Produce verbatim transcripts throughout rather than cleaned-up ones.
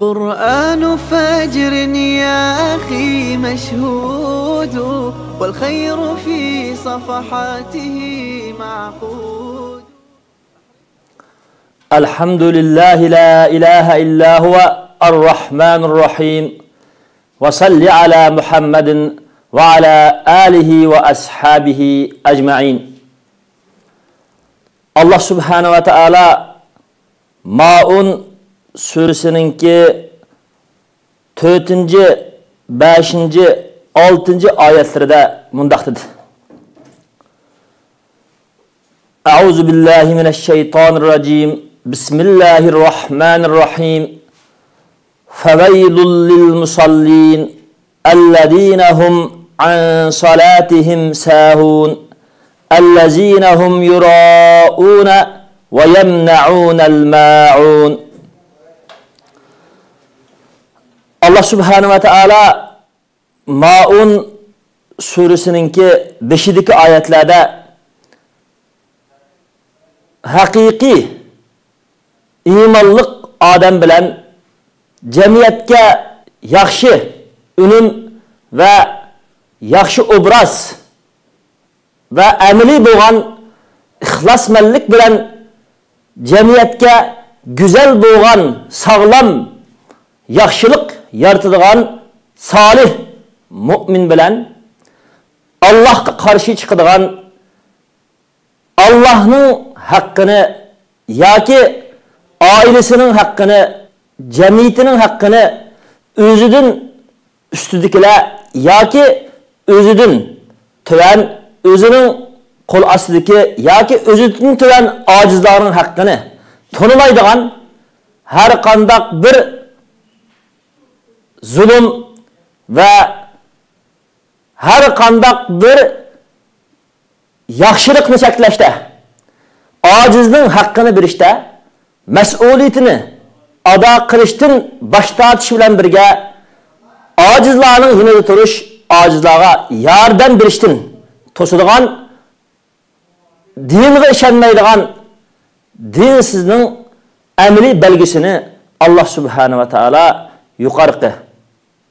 قرآن فجر يا أخي مشهود، والخير في صفحاته معقود. الحمد لله لا إله إلا هو الرحمن الرحيم. وصل على محمد وعلى آله وأصحابه أجمعين. ئاللا سۇبھانەھۇ ۋە تائالا مائۇن سۈرىسىنىڭكى تۆتىنچى، بەشىنچى، ئالتىنچى ئايەتلىرىدە مۇنداق دېدى. أعوذ بالله من الشيطان الرجيم. بسم الله الرحمن الرحيم. فويل للمصلين. الذين هم عن صلاتهم ساهون. الذين هم يراءون ويمنعون الماعون. ئاللا سۇبھانەھۇ ۋە تائالا مائۇن سۈرىسىنىڭكى بېشىدىكى ئايەتلەردە ھەقىقىي ئىمانلىق ئادەم بىلەن جەمئىيەتكە ياخشى ئۈنۈم ۋە ياخشى ئوبراز ۋە ئەمەلىي بولغان ئىخلاسمەنلىك بىلەن جەمئىيەتكە گۈزەل بولغان، ساغلام ياخشىلىق يارىتىدىغان سالىھ مۇئمىن بىلەن ئاللاھقا قارشى چىقىدىغان، ئاللاھنىڭ ھەققىنى ياكى ئائىلىسىنىڭ ھەققىنى، جەمئىيىتىنىڭ ھەققىنى ئۆزىدىن ئۈستىدىكىلەر ياكى ئۆزىدىن تۆۋەن، ئۆزىنىڭ قول ئاستىدىكى ياكى ئۆزىدىن تۆۋەن ئاجىزلارنىڭ ھەققىنى تونۇمايدىغان، ھەر قانداق بىر زۇلۇم ۋە ھەر قانداق بىر ياخشىلىقنى چەكلەشتە، ئاجىزنىڭ ھەققىنى بېرىشتە مەسئۇلىيىتىنى ئادا قىلىشتىن باش تارتىش بىلەن بىرگە، ئاجىزلارنىڭ يېنىدا تۇرۇش، ئاجىزلارغا ياردەم بېرىشتىن توسىدىغان، دىنغا ئىشەنمەيدىغان دىنسىزنىڭ ئەمەلىي بەلگىسىنى ئاللا سۇبھانە ۋە تائالا يۇقىرىقى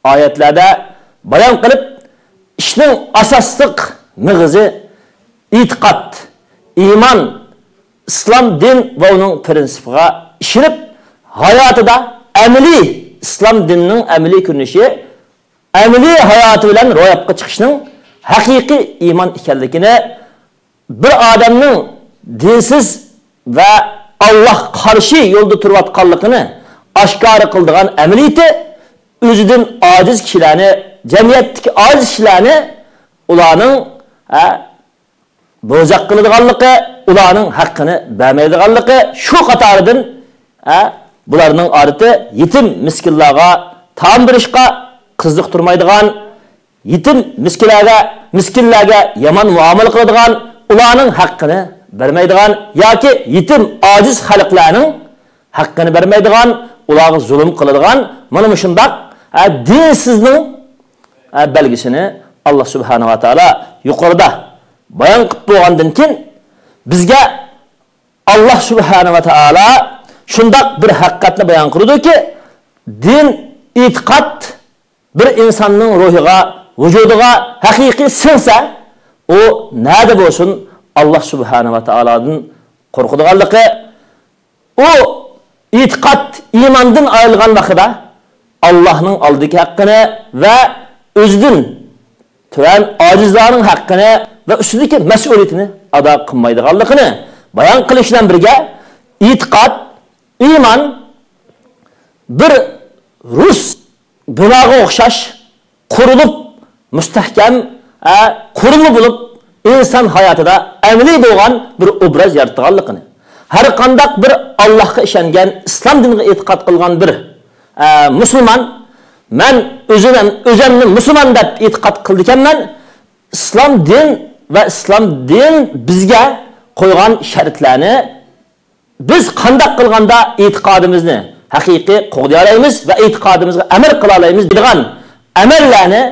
ئايەتلەردە بايان قىلىپ، ئىشنىڭ ئاساسلىق مېغىزى ئېتىقاد، ئىمان، ئىسلام دىن ۋە ئۇنىڭ پىرىنسىپىغا ئىشىنىپ، ھاياتىدا ئەمەلىي ئىسلام دىنىنىڭ ئەمەلىي كۆرۈنۈشى، ئەمەلىي ھاياتى بىلەن روياپقا چىقىشنىڭ ھەقىقىي ئىمان ئىكەنلىكىنى، بىر ئادەمنىڭ دىنسىز ۋە ئاللاھقا قارشى يولدا تۇرۇۋاتقانلىقىنى ئاشكارا قىلىدىغان ئەمەلىيىتى، ئۆزىدىن ئاجىز كىشىلەرنى، جەمئىيەتتىكى ئاجىز كىشىلەرنى ئۇلارنىڭ، ھە، بوزەك قىلىدىغانلىقى، ئۇلارنىڭ ھەققىنى بەرمەيدىغانلىقى، شۇ قاتارىدىن، ھە، بۇلارنىڭ ئادىتى يېتىم مىسكىنلارغا تائام بېرىشقا قىزىقتۇرمايدىغان، يېتىم مىسكىنلەرگە، مىسكىنلەرگە يامان مۇئامىلە قىلىدىغان، ئۇلارنىڭ ھەققىنى بەرمەيدىغان ياكى يېتىم ئاجىز خەلقلەرنىڭ ھەققىنى بەرمەيدىغان، ئۇلارغا زۇلۇم قىلىدىغان، مانا مۇشۇنداق، ھە، دىنسىزنىڭ، ھە، بەلگىسىنى ئاللا سۇبھانە ۋە تائالا يۇقىرىدا بايان قىلىپ بولغاندىن كېيىن، بىزگە ئاللا سۇبھانە ۋە تائالا شۇنداق بىر ھەقىقەتنى بايان قىلىدۇكى، دىن، ئېتىقاد بىر ئىنساننىڭ روھىغا، ۋۇجۇدىغا ھەقىقىي سىڭسە، ئۇ نەدە بولسۇن، ئاللا سۇبھانە ۋە تائالادىن قورقىدىغانلىقى، ئۇ ئېتىقاد، ئىماندىن ئايرىلغان ۋاقتىدا ئاللانىڭ ئالدىدىكى ھەققىنى ۋە ئۆزىدىن تۆۋەن ئاجىزلارنىڭ ھەققىنى ۋە ئۈستىدىكى مەسئۇلىيىتىنى ئادا قىلمايدىغانلىقىنى بايان قىلىش بىلەن بىرگە، ئېتىقاد، ئىمان بىر رۇس بىناغا ئوخشاش قۇرۇلۇپ، مۇستەھكەم، ئە، قۇرۇلما بولۇپ، ئىنسان ھاياتىدا ئەمەلىي بولغان بىر ئوبراز يارىتىدىغانلىقىنى، ھەر قانداق بىر ئاللاھقا ئىشەنگەن، ئىسلام دىنىغا ئېتىقاد قىلغان بىر، ئە، مۇسۇلمان، مەن ئۆزۈم، ئۆزۈمنى مۇسۇلمان دەپ ئېتىقاد قىلىدىكەنمەن، ئىسلام دىن ۋە ئىسلام دىن بىزگە قويغان شەرتلەرنى بىز قانداق قىلغاندا ئېتىقادىمىزنى ھەقىقىي قوغدىيالايمىز ۋە ئېتىقادىمىزغا ئەمەل قىلالايمىز دەيدىغان ئەمەللەرنى،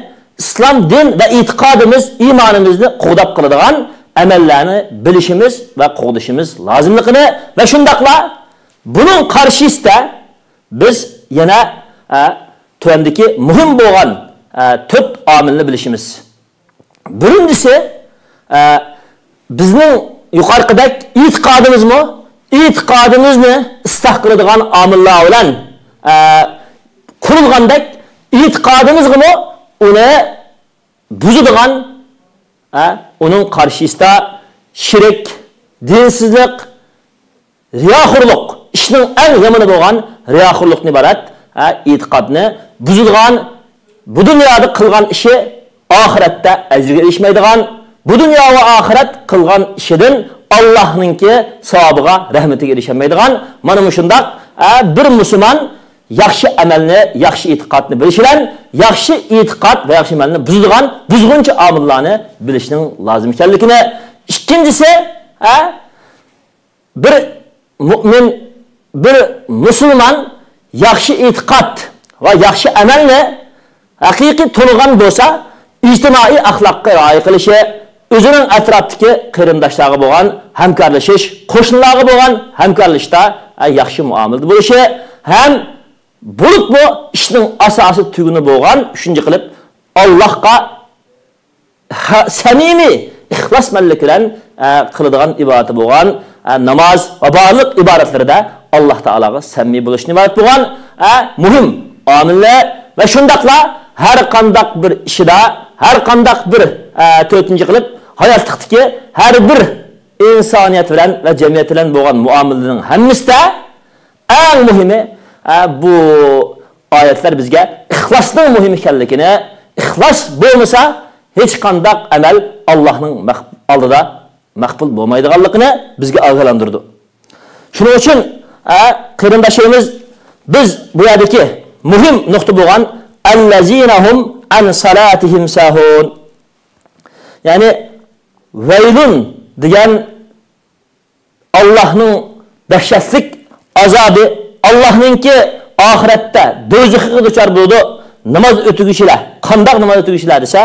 ئىسلام دىن ۋە ئېتىقادىمىز، ئىمانىمىزنى قوغداپ قالىدىغان ئەمەللەرنى بىلىشىمىز ۋە قوغدىشىمىز لازىملىقىنى ۋە شۇنداقلا بۇنىڭ قارشىسىدا بىز يەنە ئە، تۆۋەندىكى مۇھىم بولغان، ئە، تۆت ئامىلنى بىلىشىمىز. بىرىنچىسى، ئە، بىزنىڭ يۇقىرىقىدەك ئېتىقادىمىزمۇ، ئېتىقادىمىزنى ئىسلاھ قىلىدىغان ئامىللار بىلەن، ئە، قۇرۇلغاندەك، ئېتىقادىمىزغىمۇ ئۇنى بۇزىدىغان، ئە، ئۇنىڭ قارشىسىدا شىرك، دىنسىزلىق، رىياخورلۇق، ئىشنىڭ ئەڭ يامىنى بولغان رىياخورلۇقتىن ئىبارەت، ھە، ئېتىقادنى بۇزىدىغان، بۇ دۇنيادا قىلغان ئىشى ئاخىرەتتە ئەجرىگە ئېرىشمەيدىغان، بۇ دۇنيا ۋە ئاخىرەت قىلغان ئىشىدىن ئاللاھنىڭكى ساۋابىغا، رەھمىتىگە ئېرىشەلمەيدىغان، مانا مۇشۇنداق، ھە، بىر مۇسۇلمان ياخشى ئەمەلنى، ياخشى ئېتىقادنى بىلىش بىلەن ياخشى ئېتىقاد ۋە ياخشى ئەمەلنى بۇزىدىغان بۇزغۇنچى ئامىللارنى بىلىشنىڭ لازىم ئىكەنلىكىنى، ئىككىنچىسى، ھە، بىر مۇئمىن، بىر مۇسۇلمان ياخشى ئېتىقاد ۋە ياخشى ئەمەلنى ھەقىقىي تونۇغان بولسا، ئىجتىمائىي ئەخلاققا رىئايە قىلىشى، ئۆزىنىڭ ئەتراپتىكى قېرىنداشلارغا بولغان ھەمكارلىشىش، قوشنىلارغا بولغان ھەمكارلىشىشتا ياخشى مۇئامىلىدە بولۇشى ھەم بولۇپمۇ ئىشنىڭ ئاساسىي تۈگۈنى بولغان ئۈچىنچى قىلىپ، ئاللاھقا ھە-، سەمىمىي، ئىخلاسمەنلىك بىلەن، ئە، قىلىدىغان ئىبادىتى بولغان، ئە، ناماز ۋە بارلىق ئىبادەتلىرىدە ئاللاھ تائالاغا سەمىمىي بولۇشتىن ئىبارەت بولغان، ئە، مۇھىم ئامىللار ۋە شۇنداقلا ھەر قانداق بىر ئىشىدا، ھەر قانداق بىر، ئە، تۆتىنچى قىلىپ، ھاياتلىقتىكى ھەر بىر ئىنسانىيەت بىلەن ۋە جەمئىيەت بىلەن بولغان مۇئامىلىنىڭ ھەممىسىدە ئەڭ مۇھىمى، ئە، بۇ ئايەتلەر بىزگە ئىخلاسنىڭ مۇھىم ئىكەنلىكىنى، ئىخلاس بولمىسا، ھېچقانداق ئەمەل ئاللاھنىڭ مەق-، ئالدىدا مەقبۇل بولمايدىغانلىقىنى بىزگە ئاگاھلاندۇرىدۇ. شۇنىڭ ئۈچۈن، ئە، قېرىنداشلىرىمىز، بىز بۇ يەردىكى مۇھىم نۇقتا بولغان «ئەللەزىنە ھۇم ئەن سالاتىھىم ساھۇن»، يەنى «ۋەيلۇن» دېگەن ئاللاھنىڭ دەھشەتلىك ئازابى، ئاللاھنىڭكى ئاخىرەتتە دوزىخىغا دۇچار بولىدۇ. ناماز ئۆتىگۈچىلەر، قانداق ناماز ئۆتىگۈچىلەر دېسە،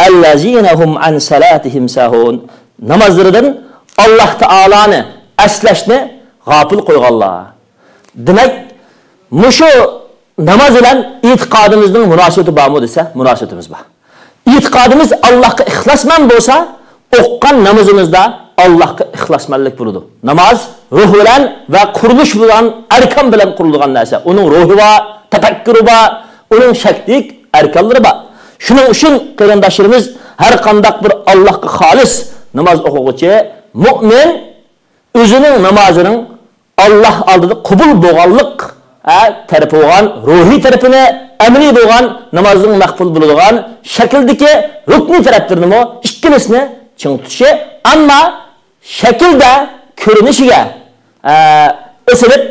«ئەللەزىنە ھۇم ئەن سالاتىھىم ساھۇن»، نامازلىرىدىن ئاللاھ تائالانى ئەسلەشنى غاپىل قويغانلار. دېمەك، مۇشۇ ناماز بىلەن ئېتىقادىمىزنىڭ مۇناسىۋىتى بارمۇ دېسە، مۇناسىۋىتىمىز بار. ئېتىقادىمىز ئاللاھقا ئىخلاسمەن بولسا، ئوقۇغان نامىزىمىزدا ئاللاھقا ئىخلاسمەنلىك بولىدۇ. ناماز روھ بىلەن ۋە قۇرۇلۇش بىلەن، ئەركان بىلەن قۇرۇلغان نەرسە. ئۇنىڭ روھى بار، تەپەككۇرى بار، ئۇنىڭ شەكلىك ئەركانلىرى بار. شۇنىڭ ئۈچۈن قېرىنداشلىرىمىز، ھەر قانداق بىر ئاللاھقا خالىس ناماز ئوقۇغۇچى مۇئمىن ئۆزىنىڭ نامازىنىڭ ئاللاھ ئالدىدا قوبۇل بولغانلىق، ھە، تەرىپى بولغان، روھىي تەرىپىنى، ئەمەلىي بولغان، نامازنىڭ مەقبۇل بولىدىغان شەكىلدىكى رۇكنىي تەرەپلىرىنىمۇ ئىككىلىسىنى چىڭ تۇتۇشى، ئەمما شەكىلدە كۆرۈنۈشىگە، ھە، ئېسىلىپ،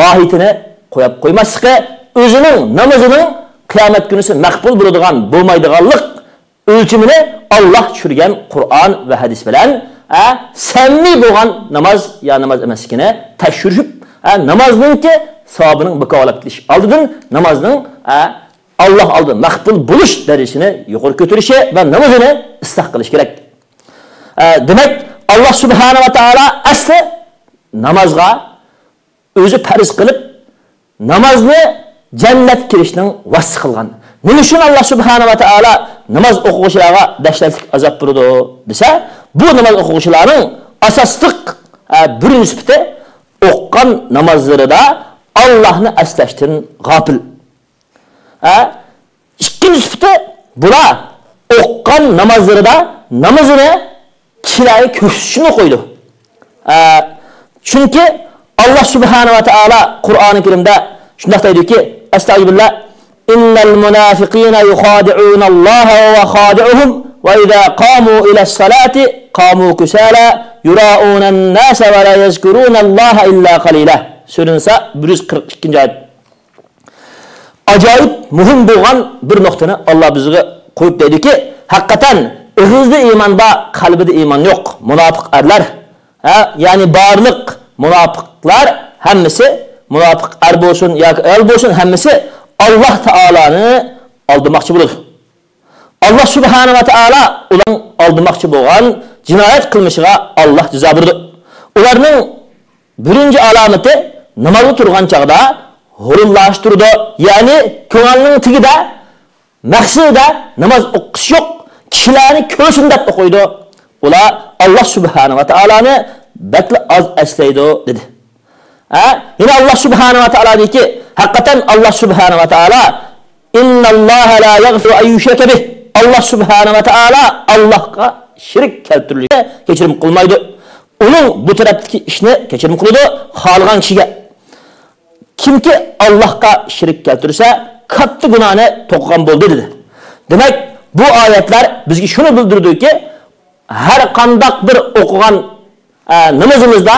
ماھىيىتىنى قويۇپ قويماسلىقى، ئۆزىنىڭ نامىزىنىڭ قىيامەت كۈنىسى مەقبۇل بولىدىغان، بولمايدىغانلىق ئۆلچىمىنى ئاللاھ چۈشۈرگەن قۇرئان ۋە ھەدىس بىلەن، ئە، سەمىمىي بولغان ناماز يا ناماز ئەمەسلىكىنى تەكشۈرۈپ، ئە، نامازنىڭكى ساۋابىنىڭ بىكار بولۇپ كېتىش ئالدىدىن نامازنىڭ، ئە، ئاللاھ ئالدىدا مەقبۇل بولۇش دەرىجىسىنى يۇقىرى كۆتۈرۈشى ۋە نامىزىنى ئىسلاھ قىلىش كېرەك. ئە، دېمەك، ئاللاھ سۇبھانەھۇ ۋە تائالا ئەسلى نامازغا ئۆزى پەرز قىلىپ، نامازنى جەننەتكە كىرىشنىڭ ۋاسىتىسى قىلغان. نېمە ئۈچۈن ئاللاھ سۇبھانەھۇ ۋە تائالا ناماز ئوقۇغۇچىلارغا دەھشەتلىك ئازاب بېرىدۇ دېسە، بۇ ناماز ئوقۇغۇچىلارنىڭ ئاساسلىق، ئە، بىرىنچى سۈپىتى ئوقۇغان نامازلىرىدا ئاللاھنى ئەسلەشتىن غاپىل. ئە، ئىككىنچى سۈپىتى، بۇلار ئوقۇغان نامازلىرىدا نامىزىنى كىشىلەرگە كۆرسىتىشنى قويىدۇ. ئە، چۈنكى ئاللاھ سۇبھانەھۇ ۋە تائالا قۇرئانى كەرىمدە شۇنداق دەيدۇكى، ئەستەئىزۇبىللاھ، «إن المنافقين يخادعون الله وهو خادعهم وإذا قاموا إلى الصلاة قاموا كسالى يراءون الناس ولا يذكرون الله إلا قليلا». سۈرە نىسا، بىر يۈز قىرىق ئىككىنچى ئايەت. ئاجايىپ مۇھىم بولغان بىر نۇقتىنى ئاللاھ بىزگە قويۇپ دەيدۇكى، ھەقىقەتەن ئېغىزدا ئىمان بار، قەلبىدە ئىمان يوق مۇناپىق ئەرلەر، ھە، يەنى بارلىق مۇناپىقلار ھەممىسى، مۇناپىق ئەر بولسۇن ياكى ئايال بولسۇن، ھەممىسى ئاللاھ تائالانى ئالدىماقچى بولىدۇ. ئاللاھ سۇبھانەھۇ ۋە تائالا ئۇلارنىڭ ئالدىماقچى بولغان جىنايەت قىلمىشىغا ئاللاھ جازا بېرىدۇ. ئۇلارنىڭ بىرىنچى ئالامىتى، نامازغا تۇرغان چاغدا ھۇرۇنلاشتۇرىدۇ. يەنى كۆڭۈلنىڭ تېگىدە، مەقسىتىدە ناماز ئوقۇش يوق، كىشىلەرنى كۆرسۇن دەپ ئوقۇيدۇ. ئۇلار ئاللا سۇبھانە ۋە تائالانى بەكلا ئاز ئەسلەيدۇ، دېدى. ھە؟ يەنە ئاللا سۇبھانە ۋە تائالا دېدىكى، ھەقىقەتەن ئاللا سۇبھانە ۋە تائالا، «إن الله لا يغفر أن يشرك به». ئاللا سۇبھانە ۋە تائالا ئاللاھقا شېرىك كەلتۈرۈلۈشنى كەچۈرۈم قىلمايدۇ. ئۇنىڭ بۇ تەرەپتىكى ئىشنى كەچۈرۈم قىلىدۇ خالىغان كىشىگە. كىمكى ئاللاھقا شېرىك كەلتۈرسە، كاتتا گۇناھنى توقۇغان بولدى، دېدى. دېمەك، بۇ ئايەتلەر بىزگە شۇنى بىلدۈرىدۇكى، ھەر قانداق بىر ئوقۇغان، ئە، نامىزىمىزدا،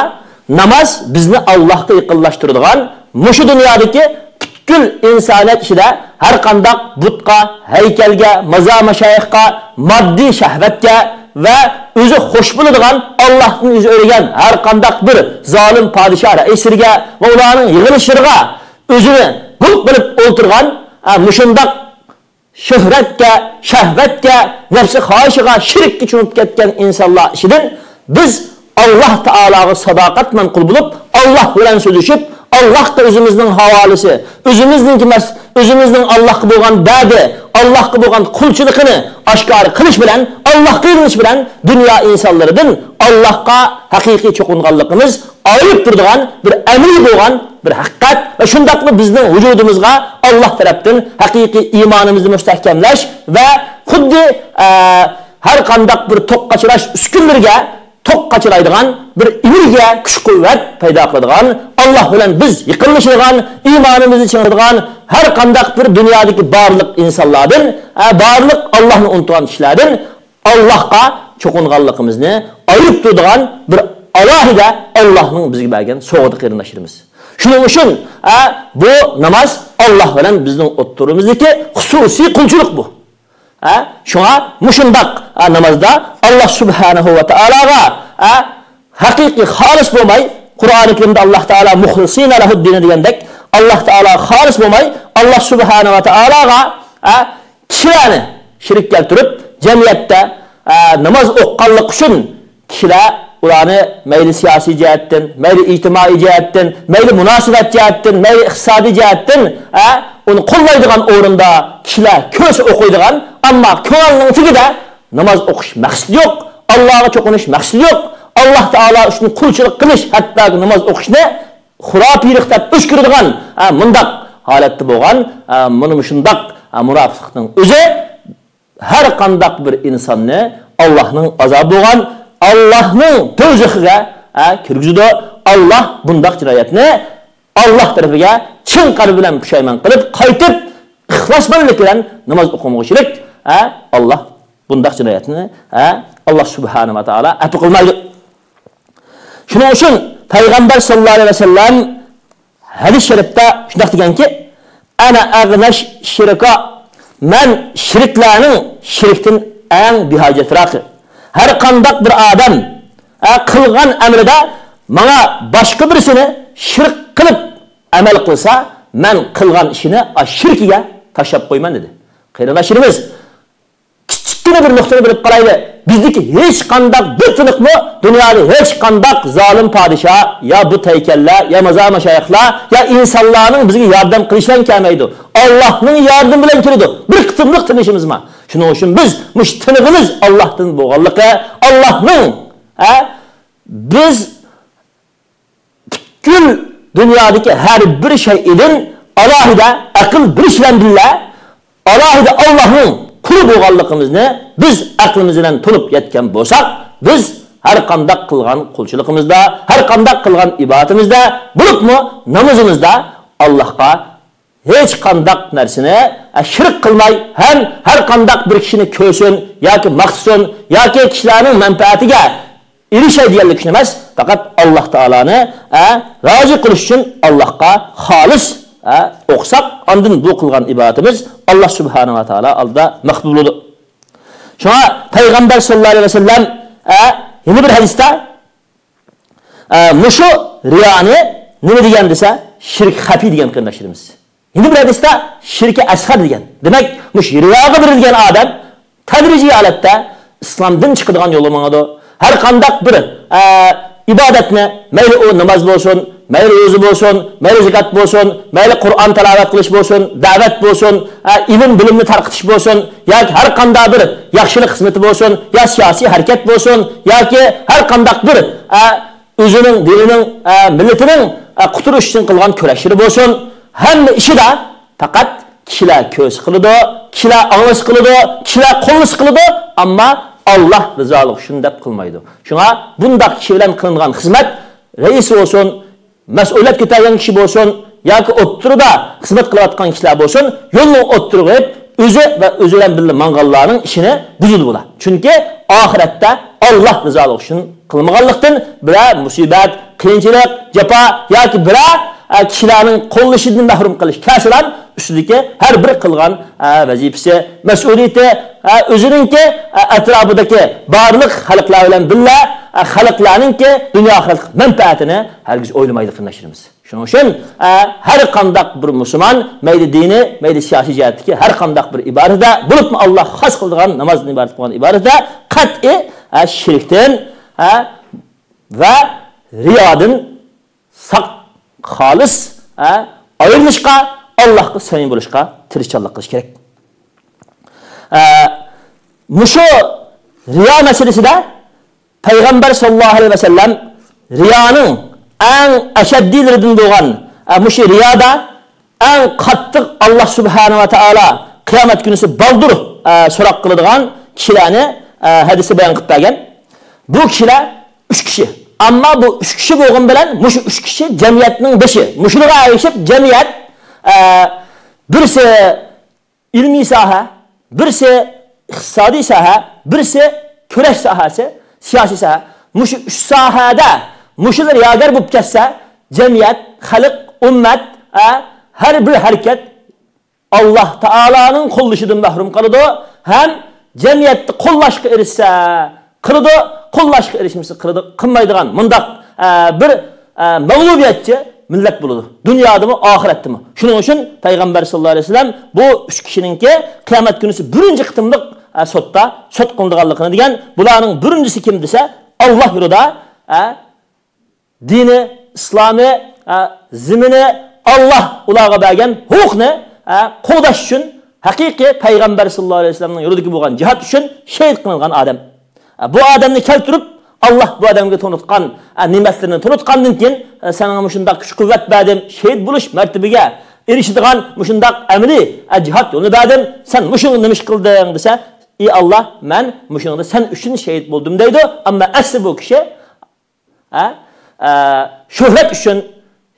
ناماز بىزنى ئاللاھقا يېقىنلاشتۇرىدىغان، مۇشۇ دۇنيادىكى پۈتكۈل ئىنسانىيەت ئىچىدە ھەر قانداق بۇتقا، ھەيكەلگە، مازار مەشايىخقا، ماددىي شەھۋەتكە ۋە ئۆزى خوش بولىدىغان، ئاللاھتىن يۈز ئۆرۈگەن ھەر قانداق بىر زالىم پادىشاھ رەئىسلىرىگە ۋە ئۇلارنىڭ يىغىلىشلىرىغا ئۆزىنى گۇل قىلىپ ئولتۇرغان، ئە، مۇشۇنداق شۆھرەتكە، شەھۋەتكە، نەپسى خاھىشىغا، شىرككە چۆمۈپ كەتكەن ئىنسانلار ئىچىدىن بىز ئاللاھ تائالاغا ساداقەتمەن قۇل بولۇپ، ئاللاھ بىلەن سۆزلىشىپ، ئاللاھقا ئۆزىمىزنىڭ ھاۋالىسى، ئۆزىمىزنىڭكى مەس-، ئۆزىمىزنىڭ ئاللاھقا بولغان دەردى، ئاللاھقا بولغان قۇلچىلىقىنى ئاشكارا قىلىش بىلەن، ئاللاھقا يېلىنىش بىلەن دۇنيا ئىنسانلىرىدىن ئاللاھقا ھەقىقىي چوقۇنغانلىقىمىز ئايرىپ تۇرىدىغان بىر ئەمەلىي بولغان بىر ھەقىقەت ۋە شۇنداقلا بىزنىڭ ۋۇجۇدىمىزغا ئاللاھ تەرەپتىن ھەقىقىي ئىمانىمىزنى مۇستەھكەملەش ۋە خۇددى، ئە، ھەر قانداق بىر توك قاچىلاش ئۈسكۈنىلىرىگە توك قاچىلايدىغان بىر ئېنېرگىيە، كۈچ-قۇۋۋەت پەيدا قىلىدىغان، ئاللاھ بىلەن بىز يېقىنلىشىدىغان، ئىمانىمىزنى چىڭىتىدىغان، ھەر قانداق بىر دۇنيادىكى بارلىق ئىنسانلاردىن، ئە، بارلىق ئاللاھنى ئۇنتۇغان كىشىلەردىن ئاللاھقا چوقۇنغانلىقىمىزنى ئايرىپ تۇرىدىغان بىر ئالاھىدە ئاللاھنىڭ بىزگە بەرگەن سوۋغىتى، قېرىنداشلىرىمىز. شۇنىڭ ئۈچۈن، ئە، بۇ ناماز ئاللاھ بىلەن بىزنىڭ ئوتتۇرىمىزدىكى خۇسۇسىي قۇلچىلىق بۇ. ئە، شۇڭا مۇشۇنداق، ئە، نامازدا ئاللاھ سۇبھانەھۇ ۋە تائالاغا، ئە، ھەقىقىي خالىس بولماي، قۇرئانى كەرىمدە ئاللاھ تائالا «مۇخلىسىنە لەھۇددىنە» دېگەندەك، ئاللاھ تائالاغا خالىس بولماي، ئاللاھ سۇبھانەھۇ ۋە تائالاغا، ئە، كىشىلەرنى شېرىك كەلتۈرۈپ، جەمئىيەتتە، ئە، ناماز ئوقۇغانلىقى ئۈچۈن كىشىلەر ئۇلارنى مەيلى سىياسىي جەھەتتىن، مەيلى ئىجتىمائىي جەھەتتىن، مەيلى مۇناسىۋەت جەھەتتىن، مەيلى ئىقتىسادىي جەھەتتىن، ئە، ئۇنى قوللايدىغان ئورۇندا كىشىلەر كۆرسە ئوقۇيدىغان، ئەمما كۆڭۈلنىڭ تېگىدە ناماز ئوقۇش مەقسىتى يوق، ئاللاغا چوقۇنۇش مەقسىتى يوق، ئاللاھ تائالا ئۈچۈن قۇلچىلىق قىلىش، ھەتتاكى ناماز ئوقۇشنى خۇراپىيلىق دەپ ئۆچ كۆرىدىغان، ئە، مۇنداق ھالەتتە بولغان، ئە، مانا مۇشۇنداق، ئە، مۇناپىقلىقنىڭ ئۆزى ھەر قانداق بىر ئىنساننى ئاللاھنىڭ ئازابى بولغان، ئاللاھنىڭ دوزىخىغا، ئە، كىرگۈزىدۇ. ئاللاھ بۇنداق جىنايەتنى ئاللاھ تەرىپىگە چىن قەلبى بىلەن پۇشايمان قىلىپ، قايتىپ ئىخلاسمەنلىك بىلەن ناماز ئوقۇمىغۇچىلىك، ئە، ئاللاھ بۇنداق جىنايەتنى، ئە، ئاللاھ سۇبھانەھۇ ۋە تائالا ئەپۇ قىلمايدۇ. شۇنىڭ ئۈچۈن پەيغەمبەر ساللاللاھۇ ئەلەيھى ۋەسەللەم ھەدىس شەرىپتە شۇنداق دېگەنكى، «ئەنە ئەغنەش شىركا»، مەن شىركلەرنىڭ شىركتىن ئەڭ بىھاجەتراقى. ھەر قانداق بىر ئادەم، ئە، قىلغان ئەمىلىدە ماڭا باشقا بىرسىنى شىرك قىلىپ ئەمەل قىلسا، مەن قىلغان ئىشىنى ئاشۇ شىركىگە تاشلاپ قويىمەن، دېدى. قېرىنداشلىرىمىز، كىچىككىنە بىر نۇقتىنى بىلىپ قالايلى. بىزدىكى ھېچقانداق بىر تىنىقمۇ، دۇنيادا ھېچقانداق زالىم پادىشاھ يا بۇت ھەيكەللەر يا مازار مەشايىخلار يا ئىنسانلارنىڭ بىزگە ياردەم قىلىشى بىلەن كەلمەيدۇ. ئاللاھنىڭ ياردىمى بىلەن كېلىدۇ. بىر قېتىملىق تىنىشىمىز بار. شۇنىڭ ئۈچۈن بىز مۇشۇ تىنىغىمىز ئاللاھتىن بولغانلىقى، ئاللاھنىڭ، ھە، بىز پۈتكۈل دۇنيادىكى ھەر بىر شەيئىدىن ئالاھىدە ئەقىل بېرىش بىلەن بىللە، ئالاھىدە ئاللاھنىڭ قۇلى بولغانلىقىمىزنى بىز ئەقلىمىز بىلەن تونۇپ يەتكەن بولساق، بىز ھەر قانداق قىلغان قۇلچىلىقىمىزدا، ھەر قانداق قىلغان ئىبادىتىمىزدە، بولۇپمۇ نامىزىمىزدا ئاللاھقا ھېچقانداق نەرسىنى، ئە، شىرك قىلماي ھەم ھەر قانداق بىر كىشىنى كۆرسۇن ياكى ماختىسۇن ياكى كىشىلەرنىڭ مەنپەئەتىگە ئېرىشەي دېگەنلىك ئۈچۈن ئەمەس، پەقەت ئاللاھ تائالانى، ئە، رازى قىلىش ئۈچۈن ئاللاھقا خالىس، ئە، ئوقۇساق، ئاندىن بۇ قىلغان ئىبادىتىمىز ئاللاھ سۇبھانەھۇ ۋە تائالا ئالدىدا مەقبۇل بولىدۇ. شۇڭا پەيغەمبەر ساللاللاھۇ ئەلەيھى ۋەسەللەم، ئە، يەنە بىر ھەدىستە، ئە، مۇشۇ رىيانى نېمە دېگەن دېسە، شىرك خەپىي دېگەن، قېرىنداشلىرىمىز. يەنە بىر ھەدىستە شىركى ئەسغەر دېگەن. دېمەك، مۇشۇ رىياغا بېرىلگەن ئادەم تەدرىجىي ھالەتتە ئىسلامدىن چىقىدىغان يولغا ماڭىدۇ. ھەر قانداق بىر، ئە، ئىبادەتنى، مەيلى ئۇ ناماز بولسۇن، مەيلى روزا بولسۇن، مەيلى زاكات بولسۇن، مەيلى قۇرئان تىلاۋەت قىلىش بولسۇن، دەۋەت بولسۇن، ئە، ئىلىم بىلىمنى تارقىتىش بولسۇن، ياكى ھەر قانداق بىر ياخشىلىق خىزمىتى بولسۇن، يا سىياسىي ھەرىكەت بولسۇن، ياكى ھەر قانداق بىر، ئە، ئۆزىنىڭ دىنىنىڭ، ئە، مىللىتىنىڭ، ئە، قۇتۇلۇشى ئۈچۈن قىلغان كۈرەشلىرى بولسۇن، ھەممە ئىشىدا پەقەت كىشىلەر كۆرسە قىلىدۇ، كىشىلەر ئاڭلىسا قىلىدۇ، كىشىلەر قوللىسا قىلىدۇ، ئەمما ئاللا رىزالىقى ئۈچۈن دەپ قىلمايدۇ. شۇڭا بۇنداق كىشى بىلەن قىلىنغان خىزمەت، رەئىس بولسۇن، مەسئۇلىيەت كۆتەرگەن كىشى بولسۇن ياكى ئوتتۇرىدا خىزمەت قىلىۋاتقان كىشىلەر بولسۇن، يولنىڭ ئوتتۇرىغا قويۇپ، ئۆزى ۋە ئۆزى بىلەن بىللە ماڭغانلارنىڭ ئىشىنى بۇزىدۇ بۇلار. چۈنكى ئاخىرەتتە ئاللا رىزالىقى ئۈچۈن قىلمىغانلىقتىن بىرەر مۇسىبەت، قىيىنچىلىق، جاپا ياكى بىرەر، ئە، كىشىلەرنىڭ قوللىشىدىن مەھرۇم قىلىش كەلسىلا، ئۈستىدىكى ھەر بىر قىلغان، ئە، ۋەزىپىسى، مەسئۇلىيىتى، ئە، ئۆزىنىڭكى، ئە، ئەتراپىدىكى بارلىق خەلقلەر بىلەن بىللە، ئە، خەلقلەرنىڭكى دۇنيا ئاخىرەتلىك مەنپەئەتىنى ھەرگىز ئويلىمايدۇ، قېرىنداشلىرىمىز. شۇنىڭ ئۈچۈن، ئە، ھەر قانداق بىر مۇسۇلمان، مەيلى دىنىي، مەيلى سىياسىي جەھەتتىكى ھەر قانداق بىر ئىبادەتتە، بولۇپمۇ ئاللا خاس قىلىدىغان نامازدىن ئىبارەت بولغان ئىبادەتتە قەتئىي، ئە، شىركتىن، ئە، ۋە رىيادىن ساق، خالىس، ئە، ئايرىلىشقا، ئاللاغا سەمىي بولۇشقا تىرىشچانلىق قىلىش كېرەك. ئە، مۇشۇ رىيا مەسىلىسىدە پەيغەمبەر ساللاللاھۇ ئەلەيھى ۋەسەللەم رىيانىڭ ئەڭ ئەشەددىيلىرىدىن بولغان، ئە، مۇشۇ رىيادا ئەڭ قاتتىق ئاللا سۇبھانەھۇ ۋە تائالا قىيامەت كۈنىسى بالدۇر، ئە، سوراق قىلىدىغان كىشىلەرنى، ئە، ھەدىستە بايان قىلىپ بەرگەن. بۇ كىشىلەر ئۈچ كىشى. ئەمما بۇ ئۈچ كىشى بولغان بىلەن مۇشۇ ئۈچ كىشى جەمئىيەتنىڭ بېشى. مۇشۇلارغا ئەگىشىپ جەمئىيەت، ئە، بىرسى ئىلمىي ساھە، بىرسى ئىقتىسادىي ساھە، بىرسى كۈرەش ساھەسى، سىياسىي ساھە. مۇشۇ ئۈچ ساھەدە مۇشۇلار ياگەر بولۇپ كەتسە، جەمئىيەت، خەلق، ئۈممەت، ئە، ھەر بىر ھەرىكەت ئاللا تائالانىڭ قوللىشىدىن مەھرۇم قالىدۇ ھەم جەمئىيەتتە قوللاشقا ئېرىشسە قىلىدۇ، قوللاشقا ئېرىشمىسە قىلىدۇ، قىلمايدىغان مۇنداق، ئە، بىر، ئە، مەغلۇبىيەتچى مىللەت بولىدۇ. دۇنيادىمۇ، ئاخىرەتتىمۇ. شۇنىڭ ئۈچۈن پەيغەمبەر ساللاللاھۇ ئەلەيھى ۋەسەللەم بۇ ئۈچ كىشىنىڭكى قىيامەت كۈنىسى بىرىنچى قېتىملىق، ئە، سوتتا سوت قىلىنىدىغانلىقىنى دېگەن. بۇلارنىڭ بىرىنچىسى كىم دېسە، ئاللا يولىدا، ئە، دىنى، ئىسلامى، ئە، زېمىنى، ئاللا ئۇلارغا بەرگەن ھوقۇقنى، ئە، قوغداش ئۈچۈن، ھەقىقىي پەيغەمبەر ساللاللاھۇ ئەلەيھى ۋەسەللەمنىڭ يولىدىكى بولغان جىھاد ئۈچۈن شېھىت قىلىنغان ئادەم. ئە، بۇ ئادەمنى كەلتۈرۈپ، ئاللا بۇ ئادەمگە تونۇتقان، ئە، نېمەتلىرىنى تونۇتقاندىن كېيىن، ئە، ساڭا مۇشۇنداق كۈچ-قۇۋۋەت بەردىم، شېھىت بولۇش مەرتىبىگە ئېرىشىدىغان مۇشۇنداق ئەمەلىي، ئە، جىھاد يولىنى بەردىم، سەن مۇشۇنى نېمە ئىش قىلدىڭ دېسە، ئى ئاللا، مەن مۇشۇنىڭدا سەن ئۈچۈن شېھىت بولدۇم دەيدۇ. ئەمما ئەسلى بۇ كىشى ئە، ئە، شۆھرەت ئۈچۈن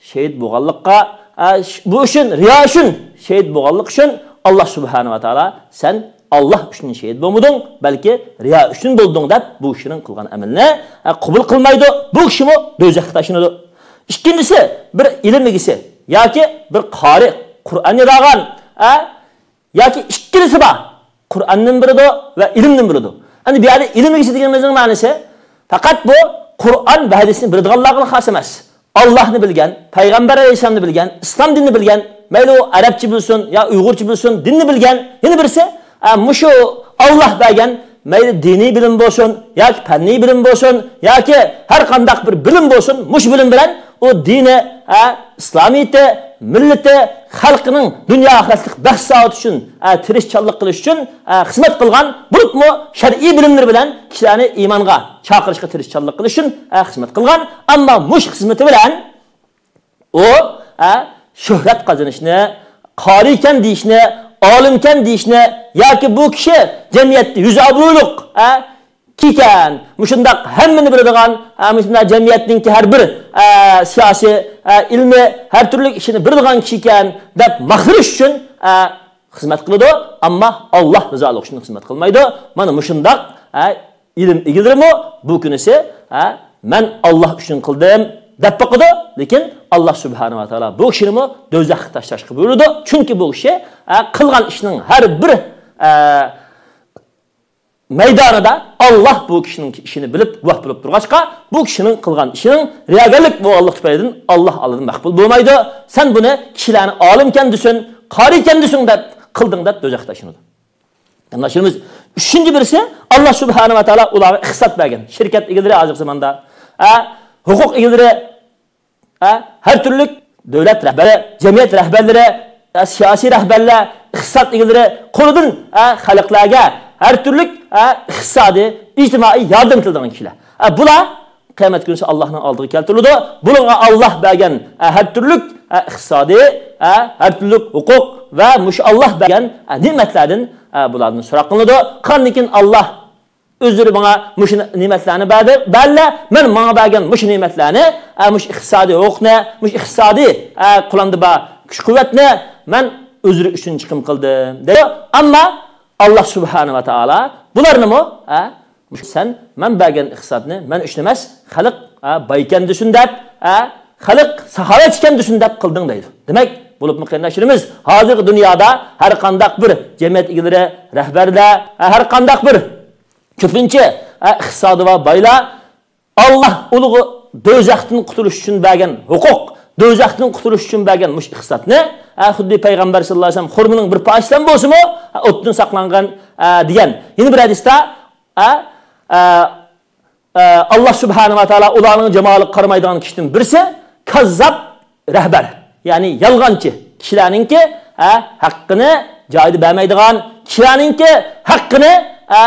شېھىت بولغانلىققا، ئە، ش-، بۇ ئۈچۈن، رىيا ئۈچۈن شېھىت بولغانلىق ئۈچۈن ئاللا سۇبھانەھۇ ۋە تائالا، سەن ئاللا ئۈچۈن شېھىت بولمىدىڭ، بەلكى رىيا ئۈچۈن بولدۇڭ دەپ، بۇ كىشىنىڭ قىلغان ئەمىلىنى، ئە، قوبۇل قىلمايدۇ. بۇ كىشىمۇ دوزاخقا تاشلىنىدۇ. ئىككىنچىسى، بىر ئىلىم ئىگىسى ياكى بىر قارى، قۇرئان يادلىغان، ئە، ياكى ئىككىلىسى بار. قۇرئاننىمۇ بىلىدۇ ۋە ئىلىمنىمۇ بىلىدۇ. ئەمدى بۇ يەردە ئىلىم ئىگىسى دېگىنىمىزنىڭ مەنىسى، پەقەت بۇ قۇرئان ۋە ھەدىسنى بىلىدىغانلارغىلا خاس ئەمەس. ئاللاھنى بىلگەن، پەيغەمبەر ئەلەيھىسسالامنى بىلگەن، ئىسلام دىنىنى بىلگەن، مەيلى ئۇ ئەرەبچە بىلسۇن يا ئۇيغۇرچە بىلسۇن، دىننى بىلگەن. يەنە بىرسى، ئە، مۇشۇ ئاللاھ بەرگەن، مەيلى دىنىي بىلىم بولسۇن ياكى پەننىي بىلىم بولسۇن ياكى ھەر قانداق بىر بىلىم بولسۇن، مۇشۇ بىلىم بىلەن ئۇ دىنى، ئە، ئىسلامىيىتى، مىللىتى، خەلقىنىڭ دۇنيا ئاخىرەتلىك بەخت سائادىتى ئۈچۈن، ئە، تىرىشچانلىق قىلىش ئۈچۈن، ئە، خىزمەت قىلغان، بولۇپمۇ شەرئىي بىلىملىرى بىلەن كىشىلەرنى ئىمانغا چاقىرىشقا تىرىشچانلىق قىلىش ئۈچۈن، ئە، خىزمەت قىلغان. ئەمما مۇشۇ خىزمىتى بىلەن ئۇ، ئە، شۆھرەت قازىنىشنى، قارىكەن دېيىشنى، ئالىمكەن دېيىشنى ياكى بۇ كىشى جەمئىيەتتە يۈزى ئابرۇيلۇق، ئە، كىشىكەن، مۇشۇنداق ھەممىنى بىلىدىغان، ئە، مۇشۇنداق جەمئىيەتنىڭكى ھەر بىر، ئە، سىياسىي، ئە، ئىلمىي، ھەر تۈرلۈك ئىشىنى بىلىدىغان كىشىكەن دەپ ماختىنىش ئۈچۈن، ئە، خىزمەت قىلىدۇ، ئەمما ئاللاھ رىزالىقى ئۈچۈن خىزمەت قىلمايدۇ. مانا مۇشۇنداق، ئە، ئىلىم ئىگىلىرىمۇ بۇ كۈنىسى، ئە، مەن ئاللاھ ئۈچۈن قىلدىم دەپ باقىدۇ، لېكىن ئاللاھ سۇبھانەھۇ ۋە تائالا بۇ كىشىنىمۇ دوزاخقا تاشلاشقا بۇيرۇدى. چۈنكى بۇ كىشى، ئە، قىلغان ئىشنىڭ ھەر بىر، ئە، مەيدانىدا ئاللاھ بۇ كىشىنىڭ ئىشىنى بىلىپ، گۇۋاھ بولۇپ تۇرغاچقا، بۇ كىشىنىڭ قىلغان ئىشىنىڭ رىياگەرلىك بولغانلىقى تۈپەيلىدىن ئاللاھ ئالدىدا مەقبۇل بولمايدۇ. سەن بۇنى كىشىلەرنى ئالىمكەن دېسۇن، قارىكەن دېسۇن دەپ قىلدىڭ دەپ دوزاخقا تاشلىنىدۇ. قېرىنداشلىرىمىز، ئۈچىنچى بىرسى، ئاللاھ سۇبھانەھۇ ۋە تائالا ئۇلارغا ئىقتىساد بەرگەن. شىركەت ئىگىلىرى ھازىرقى زاماندا، ئە، ھوقۇق ئىگىلىرى، ھە، ھەر تۈرلۈك دۆلەت رەھبەرى، جەمئىيەت رەھبەرلىرى، ھە، سىياسىي رەھبەرلەر، ئىقتىساد ئىگىلىرى قولىدىن، ھە، خەلقلەرگە ھەر تۈرلۈك، ھە، ئىقتىسادىي، ئىجتىمائىي ياردەم قىلىدىغان كىشىلەر. ھە، بۇلار قىيامەت كۈنى ئاللاھنىڭ ئالدىغا كەلتۈرۈلىدۇ. بۇلارغا ئاللاھ بەرگەن، ھە، ھەر تۈرلۈك، ھە، ئىقتىسادىي، ھە، ھەر تۈرلۈك ھوقۇق ۋە مۇشۇ ئاللاھ بەرگەن، ھە، نېمەتلەردىن، ھە، بۇلاردىن سوراق قىلىنىدۇ. قاندىن كېيىن ئاللاھ ئۆزلىرى ماڭا مۇشۇ نېمەتلەرنى بەردى، بەرلە، مەن ماڭا بەرگەن مۇشۇ نېمەتلەرنى، ئە، مۇشۇ ئىقتىسادىي ھوقۇقنى، مۇشۇ ئىقتىسادىي، ئە، قولۇمدا بار كۈچ-قۇۋۋەتنى مەن ئۆزلىرى ئۈچۈن چىقىم قىلدىم، دەيدۇ. ئەمما ئاللاھ سۇبھانەھۇ ۋە تائالا بۇلارنىمۇ، ئە، مۇشۇ سەن مەن بەرگەن ئىقتىسادنى مەن ئۈچۈن ئەمەس، خەلق، ئە، بايكەن دېسۇن دەپ، ئە، خەلق ساخاۋەتچىكەن دېسۇن دەپ قىلدىڭ، دەيدۇ. دېمەك، بولۇپمۇ قېرىنداشلىرىمىز، ھازىرقى دۇنيادا ھەر قانداق بىر جەمئىيەت ئىگىلىرى، رەھبەرلەر، ئە، ھەر قانداق بىر كۆپىنچە، ئە، ئىقتىسادى بار بايلار، ئاللاھ ئۇلۇغى دوزاختىن قۇتۇلۇش ئۈچۈن بەرگەن ھوقۇق، دوزاختىن قۇتۇلۇش ئۈچۈن بەرگەن مۇشۇ ئىقتىسادنى، ئە، خۇددى پەيغەمبەر ساللاللاھۇ ئەلەيھى ۋەسەللەم خورمىنىڭ بىر پارچىسىدىن بولسىمۇ، ئە، ئوتتىن ساقلانغان، ئە، دېگەن. يەنە بىر ھەدىستە، ئە، ئە، ئە، ئاللاھ سۇبھانەھۇ ۋە تائالا ئۇلارنىڭ جامالىغا قارىمايدىغان كىشىدىن بىرسى كاززاب رەھبەر، يەنى يالغانچى كىشىلەرنىڭكى، ھە، ھەققىنى جايىدا بەرمەيدىغان، كىشىلەرنىڭكى ھەققىنى، ھە،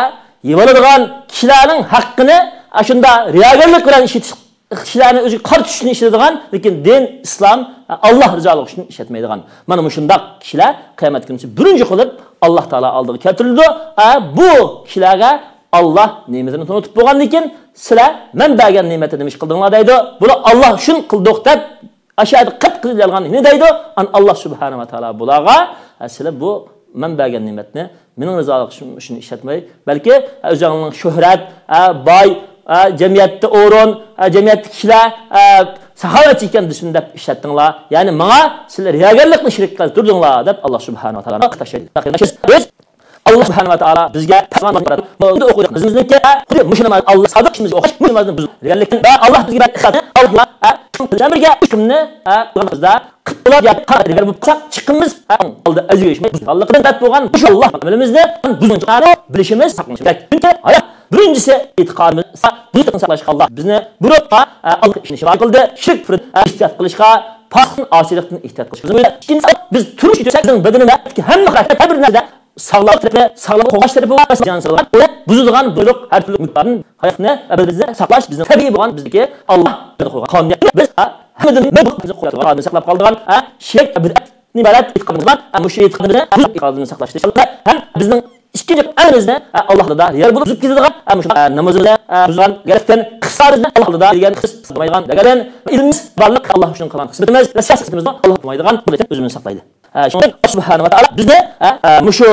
يېۋالىدىغان، كىشىلەرنىڭ ھەققىنى ئاشۇنداق رىياگەرلىك بىلەن ئىشلىتىش، كىشىلەرنى ئۆزىگە قارىتىش ئۈچۈن ئىشلىتىدىغان، لېكىن دىن ئىسلام، ھە، ئاللاھ رىزالىقى ئۈچۈن ئىشلەتمەيدىغان. مانا مۇشۇنداق كىشىلەر قىيامەت كۈنى بىرىنچى قىلىپ ئاللاھ تائالا ئالدىغا كەلتۈرۈلىدۇ. ھە، بۇ كىشىلەرگە ئاللاھ نېمىتىنى تونۇتۇپ بولغاندىن كېيىن، سىلەر مەن بەرگەن نېمەتنى نېمە ئىش قىلدىڭلار دەيدۇ. بۇلار ئاللاھ ئۈچۈن قىلدۇق دەپ ئاشۇ يەردە قىپقىزىل يالغان نېمە دەيدۇ؟ ئان ئاللاھ سۇبھانەھۇ ۋە تائالا بۇلارغا، ھە، سىلەر بۇ مەن بەرگەن نېمەتنى مېنىڭ رىزالىقىم ئۈچۈن ئىشلەتمەي، بەلكى ئۆزۈڭنىڭ شۆھرەت، ھە، باي، ھە، جەمئىيەتتە ئورۇن، ھە، جەمئىيەتتە كىشىلەر، ھە، ساخاۋەتچى ئىكەن دېسۇن دەپ ئىشلەتتىڭلار. يەنى ماڭا سىلەر رىياگەرلىكنى شېرىك قىلدۇردۇڭلار دەپ ئاللاھ سۇبھانەھۇ ۋە تائالا تاشلايدۇ. بىز ئاللاھ سۇبھانەھۇ ۋە تائالا بىزگە پەرمان بەردى. بۇ ئوقۇيدۇ. بىزنىڭكى خۇددى مۇشۇ ناماز، ئاللاھ سادىق ئىشىمىزگە ئوخشاش مۇشۇ نامازنى بۇزۇپ بەرگەنلىكتىن ۋە ئاللاھ بىزگە بەرگەن ئىقتىسادنى، ئاللاھ، ئە، شۇ بىلەن بىرگە ئۈچ كۈننى، ئە، قىلغىنىمىزدا قىلىپ بولار ياكى قانداق بىر بولۇپ قالساق، چىقىمىز، ئە، ئالدى ئەزىيىش بۇزغانلىقىدىن بەت بولغان مۇشۇ ئاللاھ ئەمىلىمىزنى بۇزغۇنچىلارنى بىلىشىمىز، ساقلىنىشىمىز كېرەك. چۈنكى ھايات بىرىنچىسى ئېتىقادىمىز، بۇ ئېتىقادنى ساقلاشقا ئاللاھ بىزنى بۇيرۇپقا، ئە، ئاللاھ ئىشىنىشكە قىلدى، شىرك، كۇپرىدىن، ئە، ئېھتىيات قىلىشقا، پاسىقتىن، ئاسىيلىقتىن ئېھتىيات قىلىشقا بۇيرۇدى. ئىككىنچىسى، بىز تۇرمۇش كەچۈرسەك، بىزنىڭ بەدىنىمىزدىكى ھەممە خىل ھەر بىر نەرسىدە ساغلام تەرىپى، ساغلام قوغداش تەرىپى بار، زىيان سالىدىغان، ئۇنى بۇزىدىغان بۇزۇقلۇق، ھەر تۈرلۈك مۇددىدىن ھاياتنى، بەدىنىمىزنى ساقلاش بىزنىڭ تەبىئىي بولغان بىزدىكى ئاللاھ بەرگەن قويغان قانۇن. بىز، ھە، ھەممىدىن مەن بۇ قىزىق قويغان قانۇننى ساقلاپ قالىدىغان، ھە، شىرك، بىدئەتنى ئىبادەت ئېتىقادىمىز بار. ھە، مۇشۇ ئېتىقادىمىزنى، ھە، بۇ ئېتىقادىمىزنى ساقلاشتا ئىنشاللا ھەم بىزنىڭ ئىككىنچى ئەمىلىمىزنى، ھە، ئاللاھ ئالدىدا رىيا بولۇپ ئۈزۈپ كېتىدىغان، ھە، مۇشۇ، ھە، نامىزىمىزنى، ھە، بۇزغان گەرەكتىن قىسارىمىزنى ئاللاھ ئالدىدا دېگەن قىس قىلمايدىغان دېگەن ئىلمىمىز بارلىق ئاللاھ ئۈچۈن قىلغان خىزمىتىمىز ۋە سىياسىتىمىزنى ئاللاھ قىلمايدىغان بۇ ئۆزىمىزنى ساقلايلى. ھە، شۇڭا ئاللاھ سۇبھانەھۇ ۋە تائالا بىزنى، ھە، ھە، مۇشۇ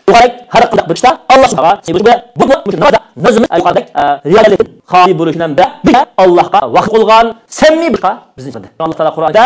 مۇبارەك ھەر قانداق بىر ئىشتا ئاللاھ سۇبھانەھۇ ۋە تائالا بۇ، بۇ، مۇشۇ نامازدا، نامىزىمىز يۇقىرىدەك، ھە، رىياگەرلىكتىن خالىي بولۇش بىلەن بىللە، بىزگە ئاللاھقا ۋەقىف قىلغان سەمىي بىر ئىشقا بىزنى چاقىردى. ئاللاھ تائالا قۇرئاندا،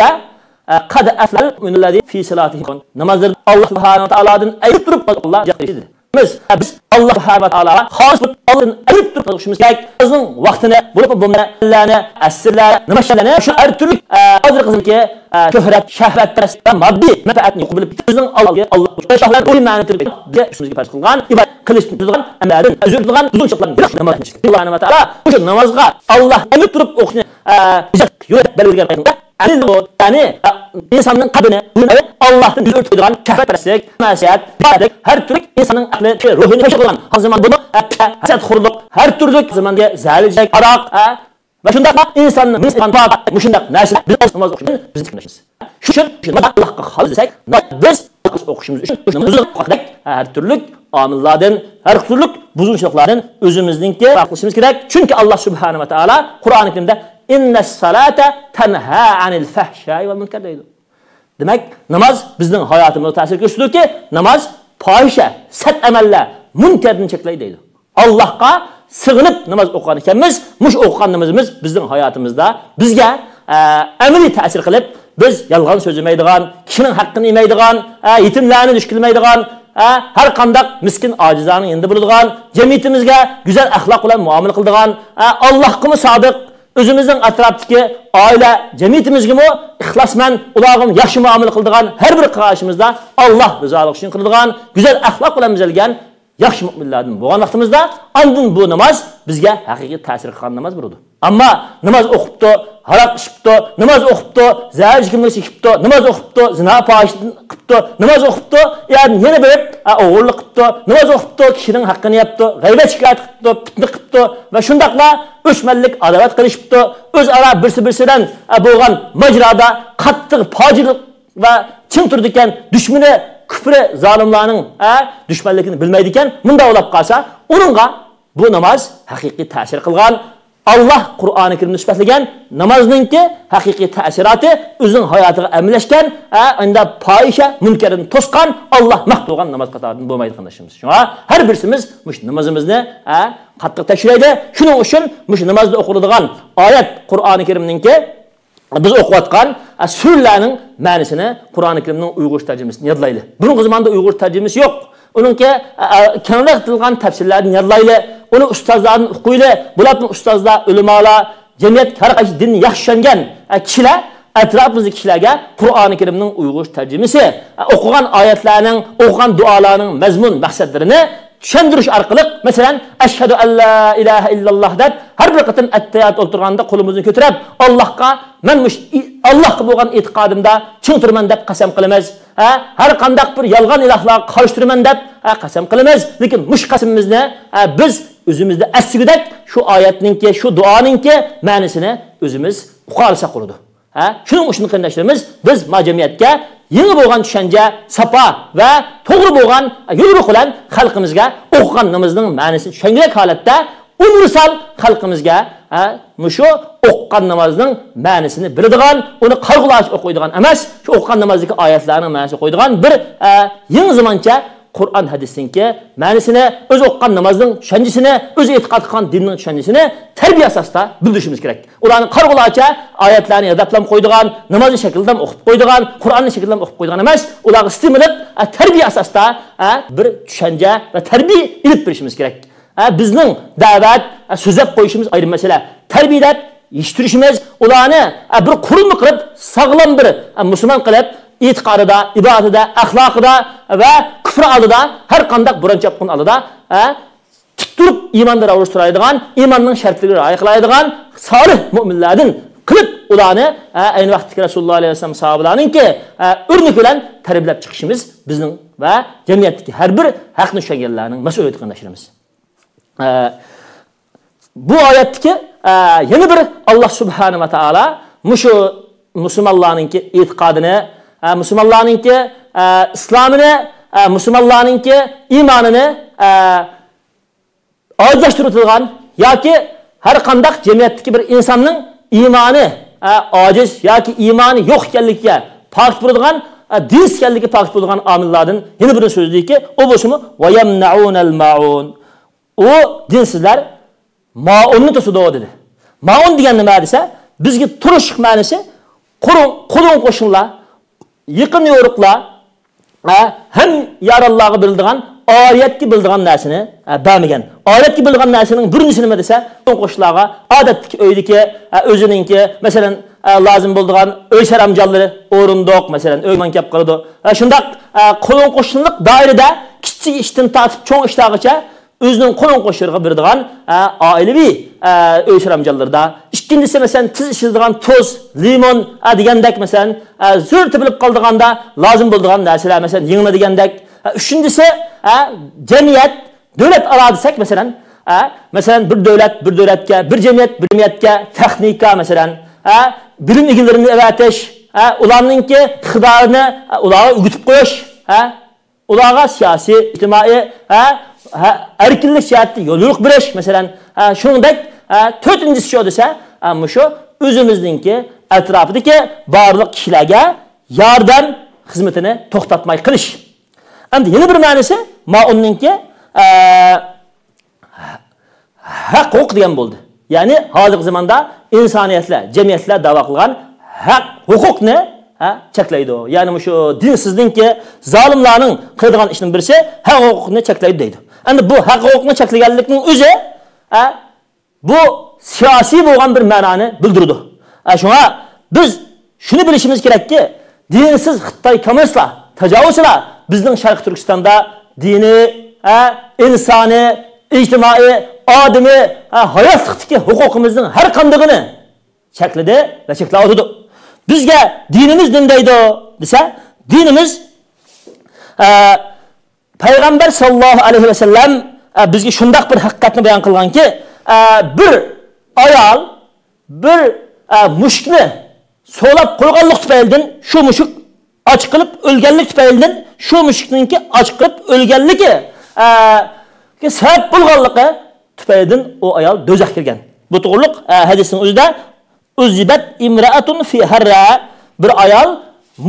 ھە، قەد ئەفلەھەل مۇئمىنۇللەزىنە فى صەلاتىھىم، نامازلىرىدا ئاللاھ سۇبھانەھۇ ۋە تائالادىن ئايرىلىپ تۇرۇپ ئاللاھ جىھاد قىلىشى دېدى. بىز، بىز ئاللاھ سۇبھانەھۇ ۋە تائالاغا خالىس بولۇپ، ئاللاھتىن ئايرىلىپ تۇرۇپ قىلىشىمىز كېرەك. بىزنىڭ ۋاقتىنى، بولۇپمۇ بۇ مەللەرنى، ئەسىرلەر، نېمە ئىشلارنى، شۇ ھەر تۈرلۈك، ئە، ھازىرقى زاماندىكى، ئە، شۆھرەت، شەھۋەتپەرەس ۋە ماددىي مەنپەئەتنى يوقىتىپ، بىزنىڭ ئاللاھقا، ئاللاھ ئۈچۈن روھىي مەنىدە بىزگە ئۈستىمىزگە پەرز قىلغان ئىبادەت قىلىشتىن تۇرىدىغان ئەمەلدىن ئۆزگىرىدىغان بۇزغۇنچىلىقلارنى يىراق ناماز قىلىش كېرەك. ئاللاھ سۇبھانەھۇ ۋە تائالا مۇشۇ نامازغا ئاللاھ ئەمىر تۇرۇپ ئوقۇشنى، ئە، بىزگە يۆلەپ بەلگىلىگەن ئايەتتە، ئەمىر، يەنى، ئە، ئىنساننىڭ قەلبىنى، روھىنى ئاللاھتىن يۈز ئۆرتەيدىغان شەھۋەتپەرەسلىك، مەسىيەت، بىدئەت، ھەر تۈرلۈك ئىنساننىڭ ئەقلى، روھىنى چوشىدىغان، ھەر زامان بۇنى، ئە، ھەسەتخورلۇق، ھەر تۈرلۈك زاماندىكى زەھەرلىك ئاراق، ئە، ۋە شۇنداقلا ئىنساننىڭ مىنىسى قىلغان پاكىت مۇشۇنداق نەرسىلەر بىز ناماز ئوقۇش ئۈچۈن بىزنى كۈنلەشىمىز. شۇ ئۈچۈن شۇ ناماز ئاللاھقا خالىس دېسەك، بىز ئوقۇشىمىز ئۈچۈن شۇ ناماز ئوقۇش ۋاقتىدەك ھەر تۈرلۈك ئامىللاردىن، ھەر تۈرلۈك بۇزغۇنچىلىقلاردىن ئۆزىمىزنىڭكى پاك قىلىشىمىز كېرەك. چۈنكى ئاللاھ سۇبھانەھۇ ۋە تائالا قۇرئانى كەرىمدە، ئىننەس سالاتە تەنھا ئانىل فەھشاي ۋەل مۇنكەر دەيدۇ. دېمەك، ناماز بىزنىڭ ھاياتىمىزغا تەسىر كۆرسىتىدۇكى، ناماز پاھىشە، سەت ئەمەللەر، مۇنكەردىن چەكلەيدۇ دەيدۇ. ئاللاھقا سىغىنىپ ناماز ئوقۇغان ئىكەنمىز، مۇشۇ ئوقۇغان نامىزىمىز بىزنىڭ ھاياتىمىزدا بىزگە، ئە، ئەمەلىي تەسىر قىلىپ، بىز يالغان سۆزلىمەيدىغان، كىشىنىڭ ھەققىنى يېمەيدىغان، ئە، يېتىملەرنى دۈش كۆرمەيدىغان، ئە، ھەر قانداق مىسكىن ئاجىزلارنىڭ يېنىدا بولىدىغان، جەمئىيىتىمىزگە گۈزەل ئەخلاق بىلەن مۇئامىلە قىلىدىغان، ئە، ئاللاھقىمۇ سادىق، ئۆزىمىزنىڭ ئەتراپتىكى ئائىلە جەمئىيىتىمىزگىمۇ ئىخلاسمەن، ئۇلارغىمۇ ياخشى مۇئامىلە قىلىدىغان ھەر بىر قىلغان ئىشىمىزدا ئاللاھ رىزالىقى ئۈچۈن قىلىدىغان، گۈزەل ئەخلاق بىلەن بېزەلگەن ياخشى مۆمىنلەردىن بولغان ۋاقتىمىزدا، ئاندىن بۇ ناماز بىزگە ھەقىقىي تەسىر قىلغان ناماز بولىدۇ. ئەمما ناماز ئوقۇپتۇ، ھاراق ئىچىپتۇ، ناماز ئوقۇپتۇ، زەھەر چېكىملىك چېكىپتۇ، ناماز ئوقۇپتۇ، زىنا پاھىشە قىپتۇ، ناماز ئوقۇپتۇ، يەنى يەنە بېرىپ، ئە، ئوغرىلىق قىپتۇ، ناماز ئوقۇپتۇ، كىشىنىڭ ھەققىنى يەپتۇ، غەيۋەت شىكايەت قىپتۇ، پىتنە قىپتۇ ۋە شۇنداقلا ئۆچمەنلىك، ئاداۋەت قىلىشىپتۇ، ئۆزئارا بىرسى بىرسى بىلەن، ئە، بولغان ماجىرادا قاتتىق پاجىرلىق ۋە چىڭ تۇرىدىكەن، دۈشمىنى، كۈپرى، زالىملارنىڭ، ئە، دۈشمەنلىكىنى بىلمەيدىكەن، مۇنداق ئويلاپ قالسا، ئۇنىڭغا بۇ ناماز ھەقىقىي تەسىر قىلغان، ئاللاھ قۇرئانى كەرىمدە سۈپەتلىگەن نامازنىڭكى ھەقىقىي تەسىراتى ئۆزىنىڭ ھاياتىغا ئەمەللەشكەن، ئە، ئەمدى پاھىشە، مۇنكەردىن توسقان، ئاللاھ مەخپى بولغان ناماز قاتارىدىن بولمايدۇ، قېرىنداشلىرىمىز. شۇڭا ھەر بىرسىمىز مۇشۇ نامىزىمىزنى، ئە، قاتتىق تەكشۈرەيلى. شۇنىڭ ئۈچۈن مۇشۇ نامازدا ئوقۇلىدىغان ئايەت، قۇرئانى كەرىمنىڭكى بىز ئوقۇۋاتقان، ئە، سۈرىلەرنىڭ مەنىسىنى قۇرئانى كەرىمنىڭ ئۇيغۇرچە تەرجىمىسىدىن يادلايلى. بۇرۇنقى زاماندا ئۇيغۇرچە تەرجىمىسى يوق. ئۇنىڭكى، ئە، ئە، كەڭرەك قىلغان تەپسىرلەردىن يادلايلى. ئۇنى ئۇستازلاردىن ئوقۇيلى. بۇلاردىن ئۇستازلار، ئۆلىمالار، جەمئىيەتتىكى ھەر قايسى دىننى ياخشى چۈشەنگەن، ئە، كىشىلەر ئەتراپىمىزدىكى كىشىلەرگە قۇرئانى كەرىمنىڭ ئۇيغۇرچە تەرجىمىسى، ئە، ئوقۇغان ئايەتلەرنىڭ، ئوقۇغان دۇئالارنىڭ مەزمۇن مەقسەتلىرىنى چۈشەندۈرۈش ئارقىلىق، مەسىلەن، ئەشھەدۇ ئەللا ئىلاھە ئىللاللاھ دەپ، ھەر بىر قېتىم ئەتتەھىيات ئولتۇرغاندا قولىمىزنى كۆتۈرۈپ، ئاللاھقا، مەن مۇشۇ ئى-، ئاللاھقا بولغان ئېتىقادىمدا چىڭ تۇرىمەن دەپ قەسەم قىلىمىز. ھە، ھەر قانداق بىر يالغان ئىلاھلارغا قارشى تۇرىمەن دەپ، ھە، قەسەم قىلىمىز. لېكىن مۇشۇ قەسىمىمىزنى، ھە، بىز ئۆزىمىزدە ئەسلىگۈدەك شۇ ئايەتنىڭكى، شۇ دۇئانىڭكى مەنىسىنى ئۆزىمىز ئۇقالىساق بولىدۇ. ھە؟ شۇنىڭ ئۈچۈن، قېرىنداشلىرىمىز، بىز ما جەمئىيەتكە يېڭى بولغان چۈشەنچە، ساپا ۋە توغرا بولغان يورۇق بىلەن خەلقىمىزگە ئوقۇغان نامىزىنىڭ مەنىسىنى چۈشەنگۈدەك ھالەتتە ئۇنىۋېرسال خەلقىمىزگە، ھە، مۇشۇ ئوقۇغان نامازنىڭ مەنىسىنى بىلىدىغان، ئۇنى قارىغۇلارچە ئوقۇيدىغان ئەمەس، شۇ ئوقۇغان نامازدىكى ئايەتلەرنىڭ مەنىسىنى ئوقۇيدىغان بىر، ھە، يېڭى زامانچە قۇرئان ھەدىسنىڭكى مەنىسىنى، ئۆزى ئوقۇغان نامازنىڭ چۈشەنچىسىنى، ئۆزى ئېتىقاد قىلغان دىننىڭ چۈشەنچىسىنى تەربىيە ئاساسىدا بىلدۈرۈشىمىز كېرەك. ئۇلارنى قارىغۇلارچە ئايەتلەرنى يادلاپلا قويىدىغان، نامازنى شەكىلدىلا ئوقۇپ قويىدىغان، قۇرئاننى شەكىلدىلا ئوقۇپ قويىدىغان ئەمەس، ئۇلارغا ئىستېمىلىق، ئە، تەربىيە ئاساسىدا، ئە، بىر چۈشەنچە ۋە تەربىيە ئېلىپ بېرىشىمىز كېرەك. ئە، بىزنىڭ دەۋەت، ئە، سۆزلەپ قويۇشىمىز ئايرىم مەسىلە. تەربىيەلەپ يېتىشتۈرۈشىمىز، ئۇلارنى، ئە، بىر قۇرۇلما قىلىپ، ساغلام بىر، ئە، مۇسۇلمان قىلىپ، ئېتىقادىدا، ئىبادىتىدە، ئەخلاقىدا ۋە كۇفر ئالدىدا، ھەر قانداق بوران-چاپقۇن ئالدىدا، ئە، تىك تۇرۇپ ئىماندا راۋۇرۇش تۇرالايدىغان، ئىماننىڭ شەرتلىرىگە رىئايە قىلالايدىغان سالىھ مۆمىنلەردىن قىلىپ، ئۇلارنى، ئە، ئەينى ۋاقىتتىكى رەسۇلۇللا ئەلەيھىسسالام ساھابىلەرنىڭكى، ئە، ئۆرنىكى بىلەن تەربىيەلەپ چىقىشىمىز بىزنىڭ ۋە جەمئىيەتتىكى ھەر بىر ھەقنى چۈشەنگەنلەرنىڭ مەسئۇلىيىتى، قېرىنداشلىرىمىز. ئە، بۇ ئايەتتىكى، ئە، يەنە بىر، ئاللا سۇبھانە ۋە تائالا مۇشۇ مۇسۇلمانلارنىڭكى ئېتىقادىنى، ئە، مۇسۇلمانلارنىڭكى، ئە، ئىسلامىنى، ئە، مۇسۇلمانلارنىڭكى ئىمانىنى، ئە، ئاجىزلاشتۇرۇۋېتىدىغان ياكى ھەر قانداق جەمئىيەتتىكى بىر ئىنساننىڭ ئىمانى، ئە، ئاجىز ياكى ئىمانى يوق ئىكەنلىكىگە پاكىت بولىدىغان، ئە، دىنسىز ئىكەنلىكىگە پاكىت بولىدىغان ئامىللاردىن يەنە بىرىنى سۆزلىدىكى، ئۇ بولسىمۇ، «وَيَمْنَعُونَ الْمَاعُونَ». ئۇ دىنسىزلەر مائۇننى توسىدۇ، دېدى. مائۇن دېگەن نېمە دېسە، بىزگە تونۇشلۇق مەنىسى، قولۇڭ، قولۇڭ قوشنىلار، يېقىن يورۇقلار، ھە، ھەم يارانلارغا بېرىلىدىغان، ئائىلىيەتكە بېرىلىدىغان نەرسىنى، ھە، بەرمىگەن. ئائىلىيەتكە بېرىلىدىغان نەرسىنىڭ بىرىنچىسى نېمە دېسە، قولۇڭ قوشنىلارغا، ئادەتتىكى ئۆيدىكى، ھە، ئۆزىنىڭكى، مەسىلەن، ھە، لازىم بولىدىغان ئۆي سەرەمجانلىرى، ئورۇندۇق، مەسىلەن، ئۆيگە كەپ قالىدۇ. ھە، شۇنداق، ھە، قولۇڭ قوشنىلىق دائىرىدە كىچىك ئىشتىن تارتىپ چوڭ ئىشلارغىچە ئۆزىنىڭ قولۇڭ قوشنىلىرىغا بېرىدىغان، ئە، ئائىلىۋى، ئە، ئۆي سەرەمجانلىرىدا. ئىككىنچىسى، مەسىلەن، تېز ئىچىلىدىغان تۇز، لىمون، ئە، دېگەندەك، مەسىلەن، ئە، زۆر تېپىلىپ قالىدىغاندا لازىم بولىدىغان نەرسىلەر، مەسىلەن، يىڭنە دېگەندەك. ئە، ئۈچىنچىسى، ئە، جەمئىيەت، دۆلەت ئارا دېسەك، مەسىلەن، ئە، مەسىلەن، بىر دۆلەت بىر دۆلەتكە، بىر جەمئىيەت بىر جەمئىيەتكە، تېخنىكا، مەسىلەن، ئە، بىلىم ئىگىلىرىنى ئەۋەتىش، ئە، ئۇلارنىڭكى ئىقتىدارىنى، ئە، ئۇلارغا ئۆگىتىپ قويۇش، ئە، ئۇلارغا سىياسىي، ئىجتىمائىي، ھە، ھە، ئەركىنلىك جەھەتتە يوليورۇق بېرىش، مەسىلەن، ھە، شۇنىڭدەك، ھە، تۆتىنچىسى شۇ دېسە، ھە، مۇشۇ ئۆزىمىزنىڭكى ئەتراپىدىكى بارلىق كىشىلەرگە ياردەم خىزمىتىنى توختاتماي قىلىش. ئەمدى يەنە بىر مەنىسى مائۇننىڭكى، ھە، ھەق ھوقۇق دېگەن بولدى. يەنى ھازىرقى زاماندا ئىنسانىيەتلەر، جەمئىيەتلەر دەۋا قىلغان ھەق ھوقۇقنى، ھە، چەكلەيدۇ. يەنى مۇشۇ دىنسىزنىڭكى، زالىملارنىڭ قىلىدىغان ئىشىنىڭ بىرسى ھەق ھوقۇقنى چەكلەيدۇ دەيدۇ. ئەمدى بۇ ھەق ھوقۇقنى چەكلىگەنلىكنىڭ ئۆزى، ھە، بۇ سىياسىي بولغان بىر مەنانى بىلدۈرىدۇ. ھە، شۇڭا بىز شۇنى بىلىشىمىز كېرەككى، دىنسىز خىتاي كوممۇنىستلار، تاجاۋۇزچىلار بىزنىڭ شەرقىي تۈركىستاندا دىنىي، ھە، ئىنسانىي، ئىجتىمائىي ئادىمىي، ھە، ھاياتلىقتىكى ھوقۇقىمىزنىڭ ھەر قاندىقىنى چەكلىدى ۋە چەكلەۋاتىدۇ. بىزگە دىنىمىز نېمە دەيدۇ دېسە، دىنىمىز، ئە، پەيغەمبەر ساللاللاھۇ ئەلەيھى ۋەسەللەم، ئە، بىزگە شۇنداق بىر ھەقىقەتنى بايان قىلغانكى، ئە، بىر ئايال بىر، ئە، مۈشۈكنى سولاپ قويغانلىق تۈپەيلىدىن شۇ مۈشۈك ئاچ قېلىپ ئۆلگەنلىك تۈپەيلىدىن شۇ مۈشۈكنىڭكى ئاچ قېلىپ ئۆلگەنلىكى، ئە، سەۋەب بولغانلىقى تۈپەيلىدىن ئۇ ئايال دوزاخقا كىرگەن. بۇ توغرۇلۇق، ئە، ھەدىسنىڭ ئۆزىدە ئۇززىبەت ئىمرائەتۇن فى ھەررە، بىر ئايال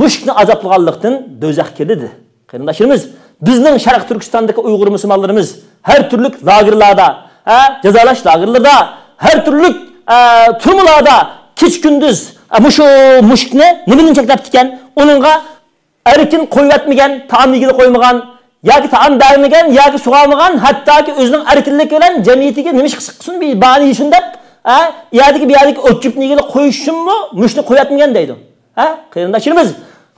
مۈشۈكنى ئازابلىغانلىقتىن دوزاخقا كىردى دېدى. قېرىنداشلىرىمىز، بىزنىڭ شەرقىي تۈركىستاندىكى ئۇيغۇر مۇسۇلمانلىرىمىز ھەر تۈرلۈك لاگېرلاردا، ھە، جازالاش لاگېرلىرىدا، ھەر تۈرلۈك، ئە، تۈرمىلاردا كېچە-كۈندۈز، ئە، مۇشۇ مۈشۈكنى نېمىدىن چەكلەپتىكەن؟ ئۇنىڭغا ئەركىن قويۇۋەتمىگەن، تائام يېگىلى قويمىغان، ياكى تائام بەرمىگەن، ياكى سۇغارمىغان، ھەتتاكى ئۆزىنىڭ ئەركىنلىكى بىلەن جەمئىيىتىگە نېمە ئىش قىلسۇن، بىر بارنى يېسۇن دەپ، ھە، ئۇ يەردىكى، بۇ يەردىكى ئوت-چۆپنى يېگىلى قويۇشۇممۇ مۈشۈكنى قويۇۋەتمىگەن دەيدۇ. ھە، قېرىنداشلىرىمىز،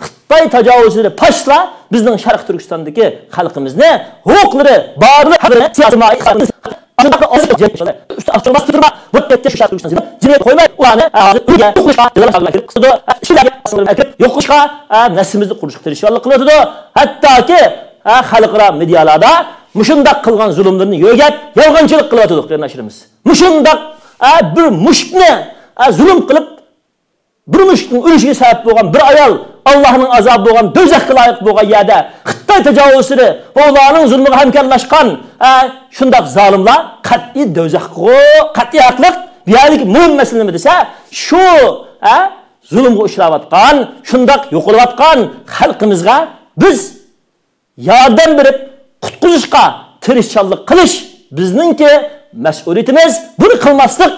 خىتاي تاجاۋۇزچىلىرى پاشلا بىزنىڭ شەرقىي تۈركىستاندىكى خەلقىمىزنى ھوقۇقلىرى بارلىق ھەقلىرى سىياسىي مائىل ئۇستى ئاستىغا باستۇرما، بولۇپ كەتكەن شۇ شەرقىي تۈركىستان جىنايەت قويماي، ئۇلارنى ھازىر ئۆيگە يوقلىشىشقا، يوقلىشىشقا، نەسلىمىزنى قۇرۇشقا تىرىشىۋاللىق قىلىۋاتىدۇ. ھەتتاكى، ھە، خەلقئارا مېدىيالاردا مۇشۇنداق قىلغان زۇلۇملىرىنى يۆگەپ، يالغانچىلىق قىلىۋاتىدۇ، قېرىنداشلىرىمىز. مۇشۇنداق، ھە، بىر مۈشۈكنى، ھە، زۇلۇم قىلىپ، بىر مۈشۈكنىڭ ئۆلۈشىگە سەۋەب بولغان بىر ئايال، ئاللاھنىڭ ئازابى بولغان، دوزاخقا لايىق بولغان يەردە خىتاي تاجاۋۇزچىلىرى ۋە ئۇلارنىڭ زۇلمىغا ھەمكارلاشقان، ئە، شۇنداق زالىملار قەتئىي دوزاخقىغۇ، قەتئىي ھەقلىق. بۇ يەردىكى مۇھىم مەسىلە نېمە دېسە، شۇ، ئە، زۇلۇمغا ئۇچراۋاتقان، شۇنداق يوقىلىۋاتقان خەلقىمىزغا بىز ياردەم بېرىپ، قۇتقۇزۇشقا تىرىشچانلىق قىلىش بىزنىڭكى مەسئۇلىيىتىمىز. بۇنى قىلماسلىق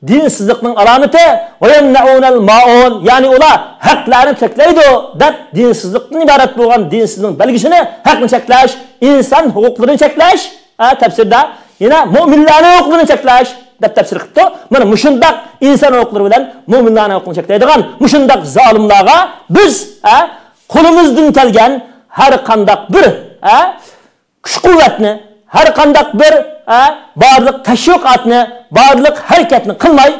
دىنسىزلىقنىڭ ئالامىتى. ۋە يەمنەئۇنەل مائۇن، يەنى ئۇلار ھەقلەرنى چەكلەيدۇ دەپ، دىنسىزلىقتىن ئىبارەت بولغان دىنسىزلىقنىڭ بەلگىسىنى ھەقنى چەكلەش، ئىنسان ھوقۇقلىرىنى چەكلەش، ھە، تەپسىردە يەنە مۆمىنلەرنىڭ ھوقۇقلىرىنى چەكلەش دەپ تەپسىر قىپتۇ. مانا مۇشۇنداق ئىنسان ھوقۇقلىرى بىلەن مۆمىنلەرنىڭ ھوقۇقىنى چەكلەيدىغان مۇشۇنداق زالىملارغا بىز، ھە، قولىمىزدىن كەلگەن ھەر قانداق بىر، ھە، كۈچ-قۇۋۋەتنى، ھەر قانداق بىر، ھە، بارلىق تەشۋىقاتنى، بارلىق ھەرىكەتنى قىلماي،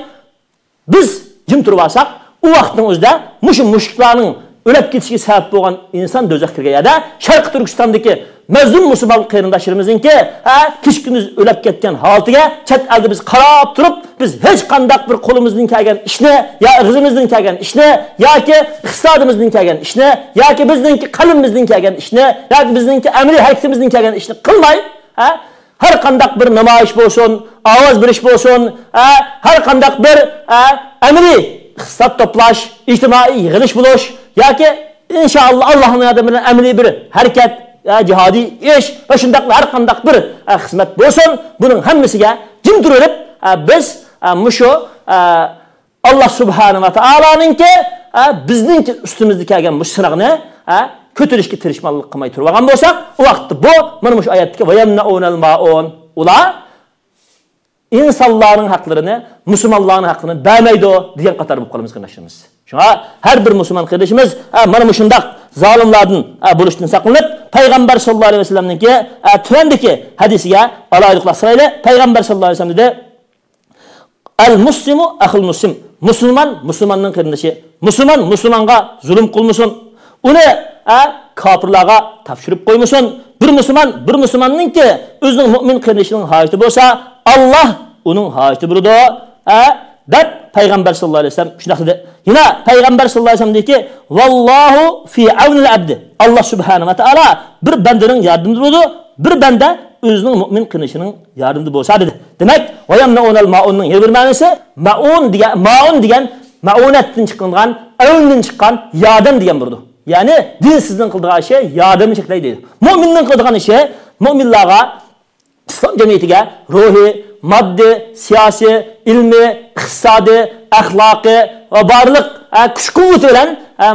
بىز جىم تۇرۇۋالساق، ئۇ ۋاقىتنىڭ ئۆزىدە مۇشۇ مۈشۈكلەرنىڭ ئۆلۈپ كېتىشىگە سەۋەب بولغان ئىنسان دوزاخقا كىرگەن يەردە، شەرقىي تۈركىستاندىكى مەزلۇم مۇسۇلمان قېرىنداشلىرىمىزنىڭكى، ھە، كېچە-كۈندۈز ئۆلۈپ كەتكەن ھالىتىگە چەت ئەلدە بىز قاراپ تۇرۇپ، بىز ھېچقانداق بىر قولىمىزدىن كەلگەن ئىشنى، يا ئېغىزىمىزدىن كەلگەن ئىشنى، ياكى ئىقتىسادىمىزدىن كەلگەن ئىشنى، ياكى بىزنىڭكى قەلبىمىزدىن كەلگەن ئىشنى، ياكى بىزنىڭكى ئەمەلىي ھەرىكىتىمىزدىن كەلگەن ئىشنى قىلماي، ھە، ھەر قانداق بىر نامايىش بولسۇن، ئاۋاز بېرىش بولسۇن، ھە، ھەر قانداق بىر، ھە، ئەمەلىي ئىقتىساد توپلاش، ئىجتىمائىي يىغىلىش بولۇش ياكى ئىنشائاللا، ئاللاھنىڭ ياردىمى بىلەن ئەمەلىي بىر ھەرىكەت، ھە، جىھادىي ئىش ۋە شۇنداقلا ھەر قانداق بىر، ھە، خىزمەت بولسۇن، بۇنىڭ ھەممىسىگە جىم تۇرۇۋېرىپ، ھە، بىز، ھە، مۇشۇ، ھە، ئاللا سۇبھانە ۋە تائالانىڭكى، ھە، بىزنىڭكى ئۈستىمىزدە كەلگەن مۇشۇ سىناقنى، ھە، كۆتۈرۈشكە تىرىشمانلىق قىلماي تۇرۇۋالغان بولساق، ئۇ ۋاقىتتا بۇ، مانا مۇشۇ ئايەتتىكى ۋە يەمنەئۇنەل مائۇن، ئۇلار ئىنسانلارنىڭ ھەقلىرىنى، مۇسۇلمانلارنىڭ ھەقلىرىنى بەرمەيدۇ دېگەن قاتاردا بولۇپ قالىمىز، قېرىنداشلىرىمىز. شۇڭا ھەر بىر مۇسۇلمان قېرىندىشىمىز، ھە، مانا مۇشۇنداق زالىملاردىن، ھە، بولۇشتىن ساقلىنىپ، پەيغەمبەر ساللاللاھۇ ئەلەيھى ۋەسەللەمنىڭكى، ھە، تۆۋەندىكى ھەدىسىگە ئالاھىدە قۇلاق سالايلى. پەيغەمبەر ساللاللاھۇ ئەلەيھى ۋەسەللەم دېدى، ئەل مۇسلىمۇ ئەخۇل مۇسلىم. مۇسۇلمان مۇسۇلماننىڭ قېرىندىشى. مۇسۇلمان مۇسۇلمانغا زۇلۇم قىلمىسۇن. ئۇنى، ئە، كاپىرلارغا تاپشۇرۇپ قويمىسۇن. بىر مۇسۇلمان بىر مۇسۇلماننىڭكى ئۆزىنىڭ مۇئمىن قېرىندىشىنىڭ ھاجىتى بولسا، ئاللا ئۇنىڭ ھاجىتى بولىدۇ، ئە، دەپ پەيغەمبەر ساللاللاھۇ ئەلەيھى ۋەسەللەم شۇنداق دېدى. يەنە پەيغەمبەر ساللاللاھۇ ئەلەيھى ۋەسەللەم دېدىكى، ۋاللاھۇ فى ئەۋنىل ئەبدى. ئاللا سۇبھانە ۋە تائالا بىر بەندىنىڭ ياردىمىدە بولىدۇ، بىر بەندە ئۆزىنىڭ مۇئمىن قېرىندىشىنىڭ ياردىمىدە بولسا دېدى. دېمەك، ۋە يەمنەئۇنەل مائۇننىڭ يەنە بىر مەنىسى، مائۇن دېگەن، مائۇن دېگەن مەئۇنەتتىن چىقىدىغان، ئەۋندىن چىققان ياردەم دېگەن بولىدۇ. يەنى دىنسىزنىڭ قىلىدىغان ئىشى ياردەمنى چەكلەيدۇ. مۆمىننىڭ قىلىدىغان ئىشى مۆمىنلارغا، ئىسلام جەمئىيىتىگە روھىي، ماددىي، سىياسىي، ئىلمىي، ئىقتىسادىي، ئەخلاقىي ۋە بارلىق، ئە، كۈچ-قۇۋۋىتى بىلەن، ئە،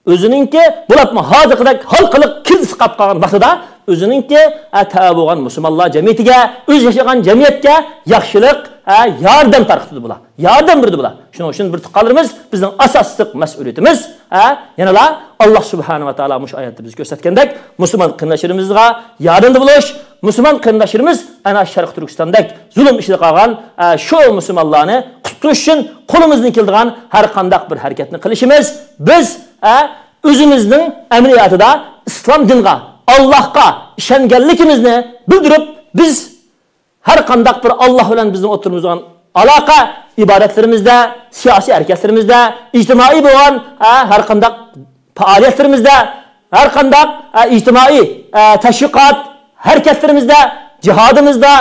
ئۆزىنىڭكى بولۇپمۇ ھازىرقىدەك ھالقىلىق كىرىزىس قاپقالغان ۋاقتىدا ئۆزىنىڭكى، ئە، تەۋە بولغان مۇسۇلمانلار جەمئىيىتىگە، ئۆزى ياشىغان جەمئىيەتكە ياخشىلىق، ئە، ياردەم تارقىتىدۇ بۇلار. ياردەم بېرىدۇ بۇلار. شۇنىڭ ئۈچۈن بىر تۇغقانلىرىمىز، بىزنىڭ ئاساسلىق مەسئۇلىيىتىمىز، ئە، يەنىلا ئاللا سۇبھانە ۋە تائالا مۇشۇ ئايەتتە بىزگە كۆرسەتكەندەك، مۇسۇلمان قېرىنداشلىرىمىزغا ياردەمدە بولۇش، مۇسۇلمان قېرىنداشلىرىمىز ئەنە شەرقىي تۈركىستاندەك زۇلۇم ئىچىدە قالغان، ئە، شۇ مۇسۇلمانلارنى قۇتقۇزۇش ئۈچۈن قولىمىزدىن كېلىدىغان ھەر قانداق بىر ھەرىكەتنى قىلىشىمىز. بىز، ئە، ئۆزىمىزنىڭ ئەمەلىيەتىدە ئىسلام دىنغا، ئاللاھقا ئىشەنگەنلىكىمىزنى بىلدۈرۈپ، بىز ھەر قانداق بىر ئاللاھ بىلەن بىزنىڭ ئوتتۇرىمىزدا بولغان ئالاقە، ئىبادەتلىرىمىزدە، سىياسىي ھەرىكەتلىرىمىزدە، ئىجتىمائىي بولغان، ھە، ھەر قانداق پائالىيەتلىرىمىزدە، ھەر قانداق، ھە، ئىجتىمائىي، ھە، تەشۋىقات ھەرىكەتلىرىمىزدە، جىھادىمىزدا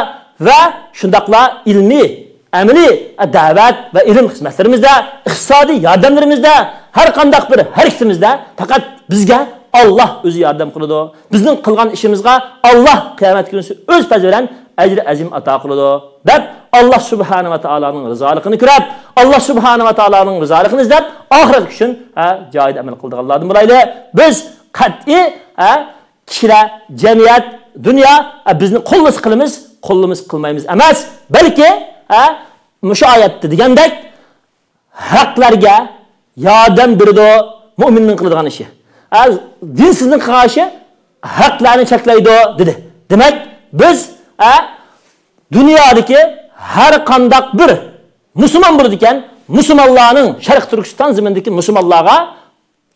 ۋە شۇنداقلا ئىلمىي، ئەمەلىي، ھە، دەۋەت ۋە ئىلىم خىزمەتلىرىمىزدە، ئىقتىسادىي ياردەملىرىمىزدە، ھەر قانداق بىر ھەرىكىتىمىزدە پەقەت بىزگە ئاللاھ ئۆزى ياردەم قىلىدۇ. بىزنىڭ قىلغان ئىشىمىزغا ئاللاھ قىيامەت كۈنى ئۆز پەزى بىلەن ئەجرى ئەزىم ئاتا قىلىدۇ، دەپ، ئاللاھ سۇبھانە ۋە تائالانىڭ رىزالىقىنى كۆرۈپ، ئاللاھ سۇبھانە ۋە تائالانىڭ رىزالىقىنى ئىزدەپ، ئاخىرەت ئۈچۈن، ھە، جايىدا ئەمەل قىلىدىغانلاردىن بولايلى. بىز قەتئىي، ھە، كىشىلەر، جەمئىيەت، دۇنيا، ھە، بىزنى قوللىسا قىلىمىز، قوللىمىسا قىلمايمىز ئەمەس، بەلكى، ھە، مۇشۇ ئايەتتە دېگەندەك، ھەقلەرگە ياردەم بېرىدۇ، مۇئمىننىڭ قىلىدىغان ئىشى. ئە، دىنسىزنىڭ قىلغان ئىشى ھەقلەرنى چەكلەيدۇ، دېدى. دېمەك، بىز، ئە، دۇنيادىكى ھەر قانداق بىر مۇسۇلمان بولىدىكەن، مۇسۇلمانلارنىڭ، شەرقىي تۈركىستان زېمىنىدىكى مۇسۇلمانلارغا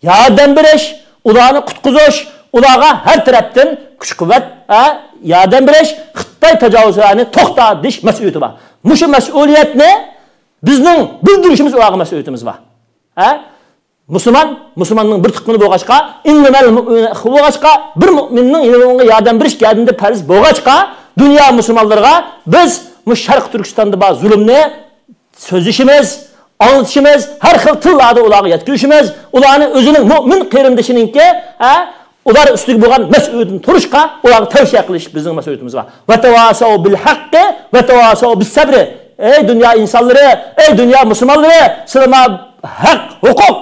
ياردەم بېرىش، ئۇلارنى قۇتقۇزۇش، ئۇلارغا ھەر تەرەپتىن كۈچ-قۇۋۋەت، ئە، ياردەم بېرىش، خىتاي تاجاۋۇزچىلارنى توختا دېيىش مەسئۇلىيىتى بار. مۇشۇ مەسئۇلىيەتنى بىزنىڭ بىلدۈرۈشىمىز، ئۇلارغا مەسئۇلىيىتىمىز بار. ھە؟ مۇسۇلمان، مۇسۇلماننىڭ بىر تۇغقىنى بولغاچقا، ئىننەمەل مۇئمىنۇنە ئىخۋە بولغاچقا، بىر مۇئمىننىڭ يەنە ئۇنىڭغا ياردەم بېرىش گەدىنىدە پەرز بولغاچقا، دۇنيا مۇسۇلمانلىرىغا بىز مۇشۇ شەرقىي تۈركىستاندا بار زۇلۇمنى سۆزلىشىمىز، ئاڭلىتىشىمىز، ھەر خىل تىللاردا ئۇلارغا يەتكۈزۈشىمىز، ئۇلارنى ئۆزىنىڭ مۆمىن قېرىندىشىنىڭكى، ھە، ئۇلار ئۈستىگە بولغان مەسئۇلىيىتىنى تۇرۇشقا ئۇلارغا تەۋسىيە قىلىش بىزنىڭ مەسئۇلىيىتىمىز بار. ۋەتەۋاسەۋ بىل ھەققى ۋەتەۋاسەۋ بىس سەبرى. ئەي دۇنيا ئىنسانلىرى، ئەي دۇنيا مۇسۇلمانلىرى، سىلەر ماڭا ھەق، ھوقۇق،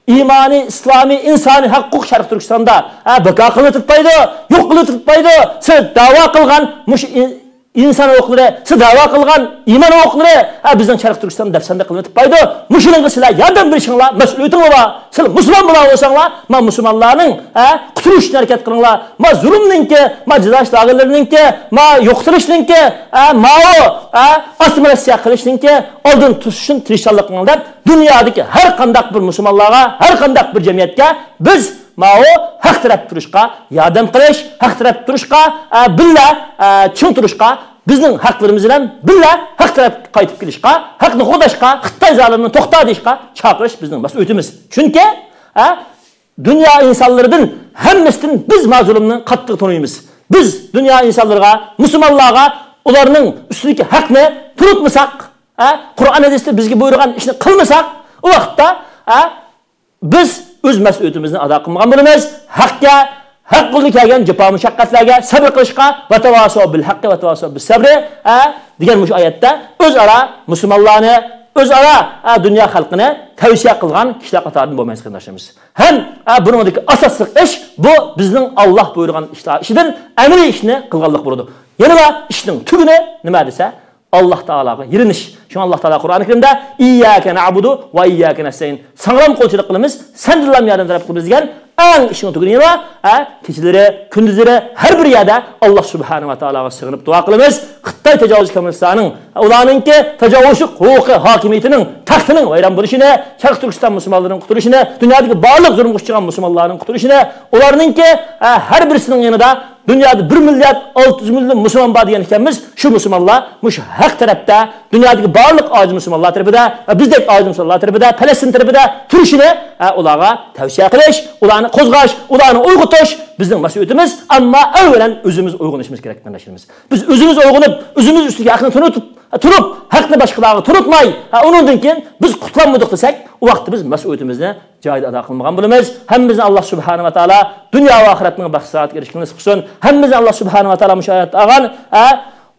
ئىمانىي، ئىسلامىي، ئىنسانىي ھەق، ھوقۇق شەرقىي تۈركىستاندا، ھە، بىكار قىلىنىۋېتىلىپ بايدۇ، يوق قىلىنىۋېتىلىپ بايدۇ. سىلەر داۋا قىلغان مۇشۇ ئىن-، ئىنسان ھوقۇقلىرى، سىز دەۋا قىلغان ئىمان ھوقۇقلىرى، ھە، بىزنىڭ شەرقىي تۈركىستان دەپسەندە قىلىنىپ بايدۇ. مۇشۇنىڭغا سىلەر ياردەم بېرىشىڭلار مەسئۇلىيىتىڭلار بار. سىلەر مۇسۇلمان بولا بولساڭلار، ما مۇسۇلمانلارنىڭ، ھە، قۇتۇلۇش ئۈچۈن ھەرىكەت قىلىڭلار. ما زۇلۇمنىڭكى، ما جازالاش لاگېرلىرىنىڭكى، ما يوقىتىلىشنىڭكى، ھە، ماۋۇ، ھە، ئاسسىمىلياتسىيە قىلىشنىڭكى ئالدىنى توسۇش ئۈچۈن تىرىشچانلىق قىلىڭلار دەپ، دۇنيادىكى ھەر قانداق بىر مۇسۇلمانلارغا، ھەر قانداق بىر جەمئىيەتكە بىز ماۋۇ ھەق تەرەپ تۇرۇشقا ياردەم قىلىش، ھەق تەرەپ تۇرۇشقا، ئە، بىللە، ئە، چىڭ تۇرۇشقا، بىزنىڭ ھەقلىرىمىز بىلەن بىللە ھەق تەرەپكە قايتىپ كېلىشقا، ھەقنى قوغداشقا، خىتاي زالىمىنى توختا دېيىشقا چاقىرىش بىزنىڭ مەسئۇلىيىتىمىز. چۈنكى، ئە، دۇنيا ئىنسانلىرىدىن ھەممىسىدىن بىز ما زۇلۇمنى قاتتىق تونۇيمىز. بىز دۇنيا ئىنسانلىرىغا، مۇسۇلمانلارغا ئۇلارنىڭ ئۈستىدىكى ھەقنى تونۇتمىساق، ئە، قۇرئان ھەدىستە بىزگە بۇيرۇغان ئىشنى قىلمىساق، ئۇ ۋاقىتتا، ئە، بىز ئۆز مەسئۇلىيىتىمىزنى ئادا قىلمىغان بولىمىز. ھەققە، ھەق يولىدا كەلگەن جاپا مۇشەققەتلەرگە سەبر قىلىشقا، ۋەتەۋاسەۋ بىل ھەققى ۋەتەۋاسەۋ بىس سەبرى، ئە، دېگەن مۇشۇ ئايەتتە ئۆزئارا مۇسۇلمانلارنى، ئۆزئارا، ئە، دۇنيا خەلقىنى تەۋسىيە قىلغان كىشىلەر قاتارىدىن بولمايمىز، قېرىنداشلىرىمىز. ھەم، ئە، بۇنىڭدىكى ئاساسلىق ئىش، بۇ بىزنىڭ ئاللاھ بۇيرۇغان ئىشلار ئىچىدىن ئەمەلىي ئىشنى قىلغانلىق بولىدۇ. يەنە بار ئىشنىڭ تۈگۈنى نېمە دېسە، ئاللاھ تائالاغا يېلىنىش. شۇڭا ئاللاھ تائالا قۇرئانى كەرىمدە، «ئىيياكە نەئبۇدۇ ۋە ئىيياكە نەستەئىن.» ساڭىلا قۇلچىلىق قىلىمىز، سەندىنلا ياردەم تەلەپ قىلىمىز دېگەن ئەڭ ئىشنىڭ تۈگۈنى يەنە، ھە، كېچىلىرى، كۈندۈزلىرى ھەر بىر يەردە ئاللاھ سۇبھانەھۇ ۋە تائالاغا سىغىنىپ دۇئا قىلىمىز. خىتاي تاجاۋۇزچى كوممۇنىستلارنىڭ، ئۇلارنىڭكى تاجاۋۇزچىلىق ھوقۇقى ھاكىمىيىتىنىڭ، تەختىنىڭ ۋەيران بولۇشىنى، شەرقىي تۈركىستان مۇسۇلمانلىرىنىڭ قۇتۇلۇشىنى، دۇنيادىكى بارلىق زۇلۇمغا ئۇچرىغان مۇسۇلمانلارنىڭ قۇتۇلۇشىنى، ئۇلارنىڭكى، ھە، ھەر بىرسىنىڭ يېنىدا دۇنيادا بىر مىليارد ئالتە يۈز مىليون مۇسۇلمان بار دېگەن ئىكەنمىز، شۇ مۇسۇلمانلار مۇشۇ ھەق تەرەپتە، دۇنيادىكى بارلىق ئاجىز مۇسۇلمانلار تەرىپىدە ۋە بىزدەك ئاجىز مۇسۇلمانلار تەرىپىدە، پەلەستىن تەرىپىدە تۇرۇشىنى، ئە، ئۇلارغا تەۋسىيە قىلىش، ئۇلارنى قوزغاش، ئۇلارنى ئويغىتىش بىزنىڭ مەسئۇلىيىتىمىز. ئەمما ئەۋۋەلەن ئۆزىمىز ئويغىنىشىمىز كېرەك، قېرىنداشلىرىمىز. بىز ئۆزىمىز ئويغىنىپ، ئۆزىمىز ئۈستىدىكى ھەقنى تونۇتۇپ، تۇرۇپ، ھەقنى باشقىلارغا تونۇتماي، ھە، ئۇنىڭدىن كېيىن بىز قۇتۇلالمىدۇق دېسەك، ئۇ ۋاقىتتا بىز مەسئۇلىيىتىمىزنى جايىدا ئادا قىلمىغان بولىمىز. ھەممىمىزنى ئاللاھ سۇبھانەھۇ ۋە تائالا دۇنيا ۋە ئاخىرەتنىڭ بەخت-سائادىتىگە ئېرىشكىنى نېسىپ قىلسۇن. ھەممىمىزنى ئاللاھ سۇبھانەھۇ ۋە تائالا مۇشۇ ئايەتتە ئالغان، ھە،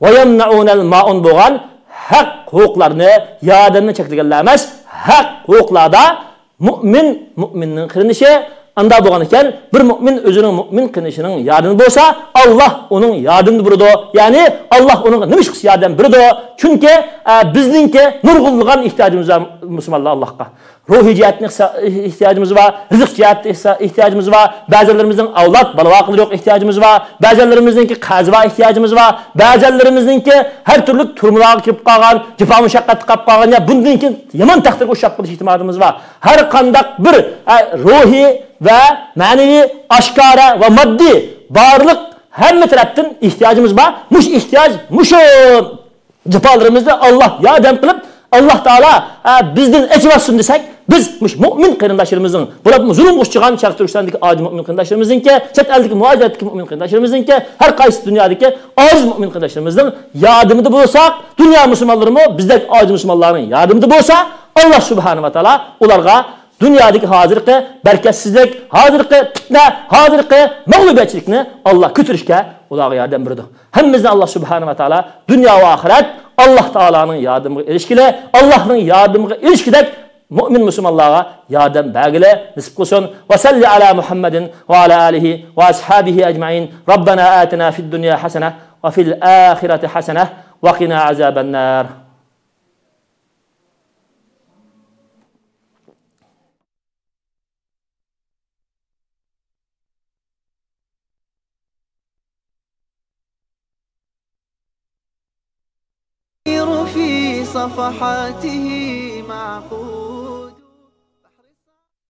«ۋە يەمنەئۇنەل مائۇن» بولغان ھەق ھوقۇقلارنى، ياردەمنى چەكلىگەنلەر ئەمەس، ھەق ھوقۇقلاردا مۇئمىن مۇئمىننىڭ قېرىندىشى، ئاندا بولغان ئىكەن، بىر مۇئمىن ئۆزىنىڭ مۇئمىن قېرىندىشىنىڭ ياردىمى بولسا، ئاللاھ ئۇنىڭ ياردىمىنى بېرىدۇ. يەنى ئاللاھ ئۇنىڭغا نېمە ئىش قىلسا ياردەم بېرىدۇ. چۈنكى، ئە، بىزنىڭكى نۇرغۇنلىغان ئېھتىياجىمىز بار مۇسۇلمانلار ئاللاھقا. روھىي جەھەتتىن ئېھسا-، ئېھتىياجىمىز بار، رىزىق جەھەتتىن ئېھسا-، ئېھتىياجىمىز بار، بەزىلىرىمىزنىڭ ئەۋلاد، بالا-ۋاقىلىرى يوق ئېھتىياجىمىز بار، بەزىلىرىمىزنىڭكى قەرزى بار ئېھتىياجىمىز بار، بەزىلىرىمىزنىڭكى ھەر تۈرلۈك تۈرمىلارغا كىرىپ قالغان، جاپا مۇشەققەتتە قاپ قالغان يا بۇندىن كېيىن يامان تەقدىرگە ئۇچراپ قېلىش ئېھتىمالىمىز بار. ھەر قانداق بىر، ئە، روھىي ۋە مەنىۋى، ئاشكارا ۋە ماددىي بارلىق ھەممە تەرەپتىن ئېھتىياجىمىز بار. مۇشۇ ئېھتىياج، مۇشۇ جاپالىرىمىزدا ئاللا ياردەم قىلىپ، ئاللا تائالا، ئە، بىزدىن ئېچىۋاتسۇن دېسەك، بىز مۇشۇ مۆمىن قېرىنداشلىرىمىزنىڭ، بولۇپمۇ زۇلۇمغا ئۇچرىغان شەرقىي تۈركىستاندىكى ئاجىز مۆمىن قېرىنداشلىرىمىزنىڭكى، چەت ئەلدىكى مۇھاجىرەتتىكى مۆمىن قېرىنداشلىرىمىزنىڭكى، ھەر قايسى دۇنيادىكى ئاجىز مۆمىن قېرىنداشلىرىمىزنىڭ ياردىمىدە بولساق، دۇنيا مۇسۇلمانلىرىمۇ بىزدەك ئاجىز مۇسۇلمانلارنىڭ ياردىمىدە بولسا، ئاللا سۇبھانەھۇ ۋە تائالا ئۇلارغا دۇنيادىكى ھازىرقى بەرىكەتسىزلىك، ھازىرقى پىتنە، ھازىرقى مەغلۇبىيەتچىلىكنى ئاللا كۆتۈرۈشكە ئۇلارغا ياردەم بېرىدۇ. ھەممىمىزنى ئاللا سۇبھانەھۇ ۋە تائالا دۇنيا ۋە ئاخىرەت ئاللا تائالانىڭ ياردىمىغا ئېرىشكىلى، ئاللانىڭ ياردىمىغا ئېرىشكۈدەك مۆمىن مۇسۇلمانلارغا ياردەم بەرگىلى نېسىپ قىلسۇن. ۋە سەللى ئەلا مۇھەممەدىن ۋە ئەلا ئالىھى ۋە ئەسھابىھى ئەجمەئىن. رەببەنا ئاتىنا فىد دۇنيا ھەسەنە ۋە فىل ئاخىرەتى ھەسەنە ۋە قىنا ئازابەننار. في صفحاته معقول.